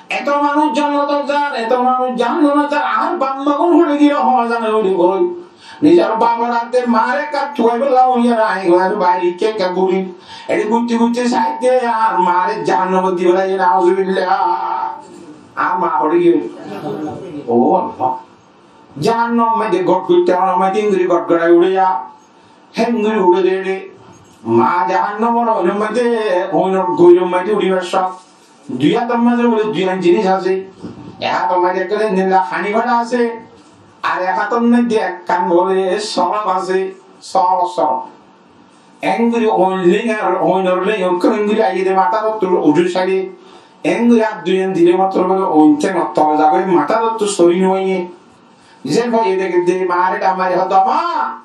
eto manúic jonnotot zar, eto manúic jahannamot zar, añár baf ma gún hoçé giyé hoó zane buli hoi. Nizor bafor ádde mare ekka tuwai bolla óiye na, añí goi baire ekka ekka gúri. Ede gúrte gúrte sai de, añár mare jahannamot di félaiye, nauzubillah. Añár ma hoçé giyé? Ó Allah. Jahannamor maze gotgottai, onor maze engori gotgotai uçe ya. Hengori uçe de re. Ma jahannamor oinor maze, oinor goiror maze uçibar sók. Dui átor maze bole dui an jinis asé. Ek átor maze ekkán endilla hani fada asé. Ar ek átor maze ekkán bole sorop asé. Sorop, sorop. Engori oin leng ar oinor leng, ekkán engori aiye de matár ottú uju saide. Engori ar dui an dile matro bole oin teng ottú tole zagoi, matár ottú sori no aiye. Zen bái, e deke de mare dhamari hoó de, "Ma,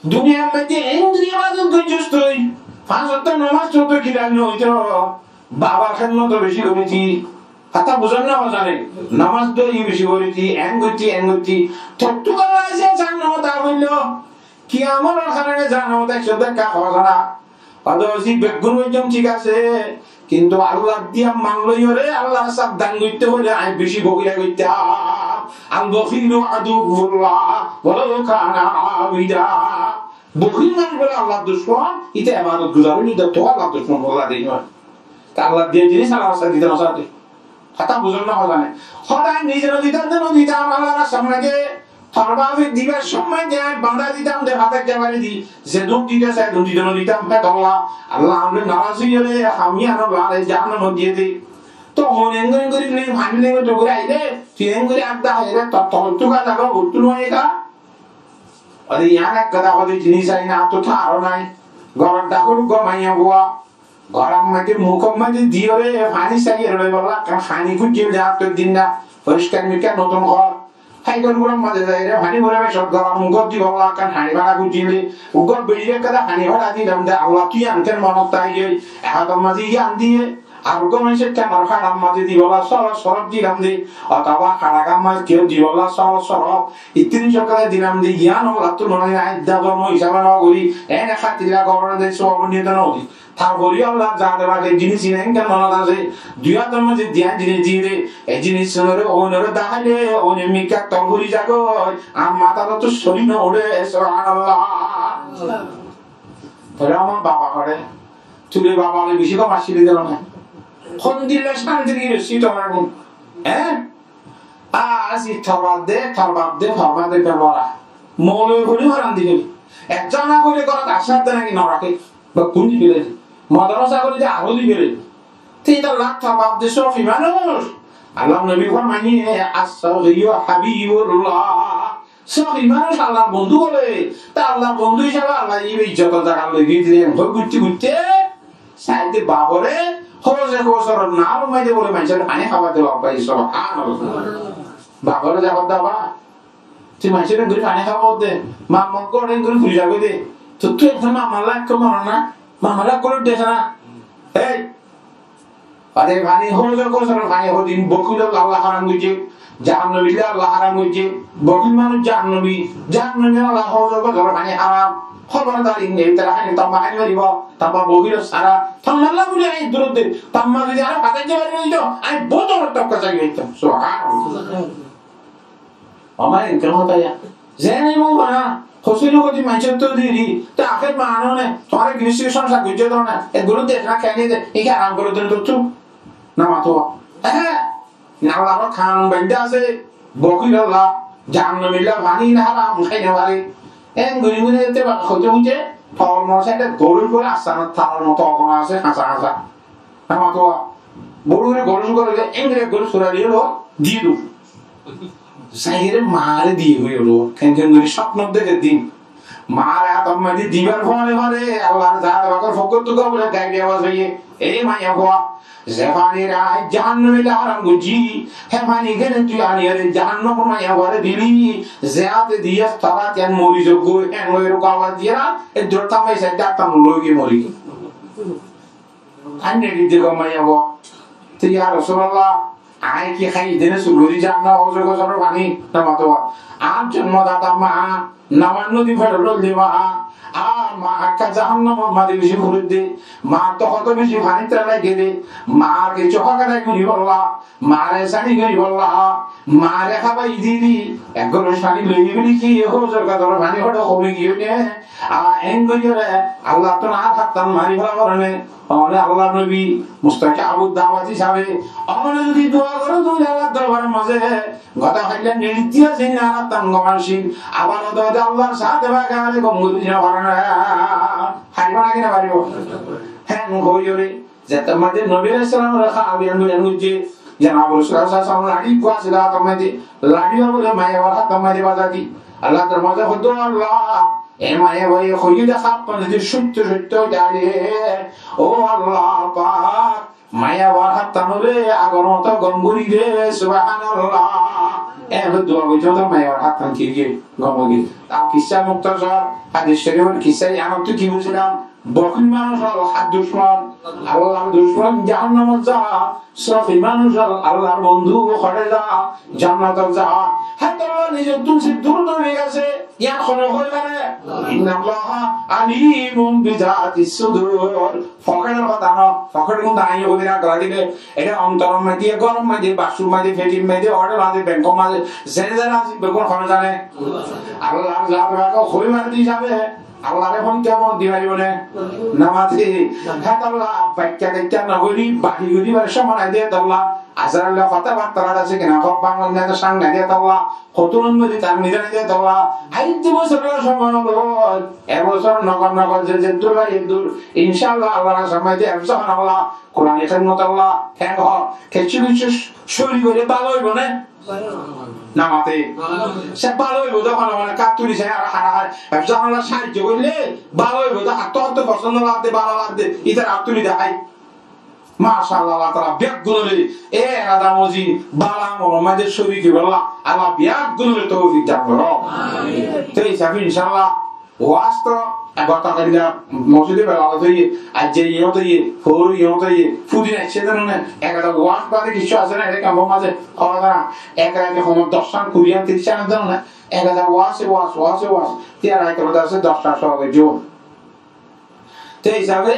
duniyar maze endilla ibadot goijjós tui, fañs ottó nomaz tui to kilal no óito, babar hédmot beci goríti." Hotá buzón na buzón? Nomaz to beci goríti, en goríti, en goríti. Tottú bála asé, jahannamot añí hoillo. Ki amolor karone jahannamot aiccó de ekka hoó na. Hoó de, "Ji, beggún goijjóm, thík asé, kintu Allar diya man loiyóre Allar sabdan goitté hoile añí beci bohila goittam. Al-bakhilu aduwwullah walaw kana abida." Bohil manúic bole Allar ducmon, ite ebadot guzar óile de to Allar ducmon bole de. Te Allar diya jinis Allar rasta dite no sá de. Hotá buzón na buzón? Hoó de nize no ditam de no ditam, Allar rastar maze Tor bafe dibar somot de añí bañdá ditam de, fátaijja bari di, zedún dito sai edún dito no ditam, hé tolla. Allah amre naraz óiye re, ham yián ollare jahannamot diye de. Tohón engori engori le, mani le engori dogori aile, tui engori adda haire, tor tol tuka zaga, uttun óiye ka. Ore yián ek hotá, hotá jinis ai na, to tharo nai. Goror dakor gom maiya fua. Gorom maze, mukor maze diyore, faní saiyore loibolla, ekkán faní kújjil de, attor din na, foriskar mikka notun gór. Hái gór gulor maze zaire, faní gulor maze sot gorom, mukot dibolla, ekkán faní fara kújjil de, ugor beri ekkán faní fara dilam de, Allah tui yián ken monot tai goi, ek hotor maze yián diye, ar ugor maze ekkán ar farar maze dibolla, sorof sorof dilam de, otoba haragar maze kiyó dibolla, sorof sorof, ittiri sokale dilam de, yián Allah tui mone aidda dormo hisabe no gori, ene hátilla goron de, sob niyot no di. Tarfore Allah zate pake jinis iín enggán monot asé, dui átor maze diyan jinis diyé de, e jinis unore, unore daháile, une mikká tol fori zagói, ar matát to sori no uçé, subhanallah. Tóile amar baba hoó, tui re baba le beci gom asíli de na. Hondilla cántir ki beci tomar gún, hé? Azi tor baf de, tor baf de, tor baf de bebara. Mouloi hoile haram di fele. Ekzon na hoile górot asé de naki no raké. Bekkún di fele. Madrasa hoile de aró di fele. Te ítalla tor baf de sófi manúic. Allar nobi formaiye, "As-saghiyu habibullah." Sófi manúic Allar bondú bole. Te Allar bondú hísabe Allah ibe izzotor zaga loi giyé de, hoi gútte gútte Saidde bafore Hóuze Kóusoror naharor maze bole maincóre faní háwade, baf bái, subhanallah. Bafore zagói de, baf, tui maincóre engori faní háwade, mamma gór engori furi zagói de, tottú ekzon mammalla ekko mone na, mammalla ekko loi dese na. Ei, ade faní, Hóuze Kóusoror faní hodin bokil ólla Allah haram goijje. Jahannamilla Allah haram goijje, bokil manúic jahannami, jahannami Allah Hóuze Kóusoror faní haram. Hóbordar, inde tara faní tamma hái no faribo, tamma bokil sára, tammalla buli añí durot de, tamma zodi aró fátai zai fari to, añí bout boro tokka zai faitam. Subhanallah. Amar enke hotá ya. Zene mo bana, hosuri hoti maincór to diri, ta aher mane ne, tuáñra giristi songsar goijjo de na, e guru de na kene de, ike aram goro de to tu. Na mato. Eh, Allar kanun baindá asé, bokil ólla, jahannamilla faní haram hái no fare. En gori gori ete ba hoite hoite, tol mor saide gorur gori asana talar moto ogono asé, hasa hasa. Ama to boro gori gorur gori, en gori gori sura diye lo, diye do. Zaire mare diye gori lo, ken ken gori sopno deke din. Mare átor maze dibar fore fore, Allar zat pakor fokkóttu gobule gaib awaz óiye, "E maiyafua, ze faní añí jahannamilla haram goijjí, he faní kene tui aniyore jahannamor maiyafua re dili, ze áte diye tara tiyan mori zagói, en loi ero gala diye na, e dor tamai sai dak tam loi giye mori." Añí neri de gom maiya bo. Te ya Rasulullah, añí ki hái dene sur gori jahannam, Hóuze Kóusoror faní, na mato. Añár jonmodata ma, naman nodi fero lolde ma, añár ma ekka jahannamor maze beci furedde, ma to hoto beci faní tara lagede, ma kessú hok adai gori bolla, mare sani gori bolla, mare hábai diri, ek gilás faní loi buli ki, Hóuze Kóusoror faní hoto homi giye ne, a, en gori re, Allah to na háttan mari fela gorone, One Allar nobi mustajabud dawat hísabe, one zodi dua goro, dua Allar dorbaror maze, gotá hoilla nirdiya sin na, arattan gom asin, abar gotá hoilla Allar sáte bagare gom gori dina farana. Faribo naki no faribo? Hen hoiyore, zetar maze Nobi alaihissalam ore hábi andu andu je, Janab Rasul sallallahu alaihi wasallam lari gua sila, atar maze lari bole maiyafuar hátor maze baza di. Allah tar maze hoido, Allah, e maiyafuaye hoiye de háttan zodi soitto soitto ói jare, ó Allah pak, maiyafuar háttan ore agor moto gom gori de, subhanallah. E dua goijje de maiyafuar háttan ki giye, gom gori. Tar kissa muktasar, hadis shorifor kissa, iyanottu ki buzlam? Bokil manúic ol hár ducmon, Allar ducmon, jahannamot za. Sófi manúic ol Allar bondú, hóre za, jannatot za. Hétolla nizottún se dur dóri giyé. Yián hone hoi fare? Innallaha alimun bizatis sudur. Foketor hotá no, foket gun daiye gori rakha lagile. Ete ontoror maze, góror maze, bathroom maze, petir maze, hotel maze, bank or maze, zene zene asé, bekkún hone zane? Allar zat rakha hoi fare de hísabe. Allare hon kemon di faribo ne? Namati. Hétolla bakka dakka no gori, baki gori, bare somoi nai de hétolla. Azarallá hotá battá asé kina, hok Bangladecór sámne diyé tolla, hotún modi tar nizam diyé tolla, aijjó bosór somoi no loi, e bosór nogor nogor ze, ze dur bai e dur, incállah Allar somoi de efzóhana olla, Kurani hédmot olla, heng ho, kessú kessú córi goille bála óibo né? Namate. Se bála óibo de, hone hone hát tuli sai, ar hara hara, efzóhana olla sáijjo goille bála óibo de, hát to hát to fosón no lage de, bála lage de, itar hát tuli de hái. Macállah, Allah taala beggúnore e erada mozin bála amolor maze córi óibolla Allah beggúnore toufik dan goró. Amin. Te hísabe incállah waz to gotakailla mosjide Belalot óiye, aijja iyót óiye, foór iyót óiye, fudin aiccé de no né, ek eda waz bade kessú asé na, ere kempor maze hoó de na, ek eda homot doc cán, kuri cán, tiríc cán de no né, ek eda waz, waz, waz, waz, tiyar aitolot asé doc cán sóo goijjó. Te hísabe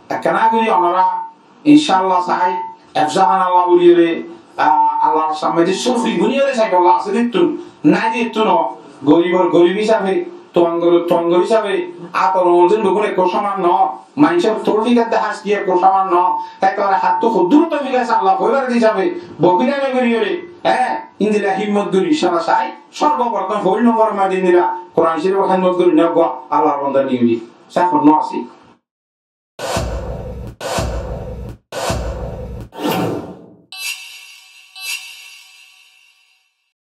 ekkán gorí onora incállah sai, efzóhana olla buli óre, ah, Allar samne de córi buli óre sai bolla asé de ettún, nai de ettún no, goribor gorib hísabe, tuangor tuangor hísabe, átor angul zin beggún ekku soman no, maincór toufik ar de háski ekku soman no, te tar háttú hoddúr toufik asé Allah hoibar de hísabe, bokil no gorí óre, hé, endilla himmot gorí incállah sai, sorboprothom foil nombor maze endilla Kuran Córif hédmot gorí no gua, Allar bonda niyoli, sai hon no asé.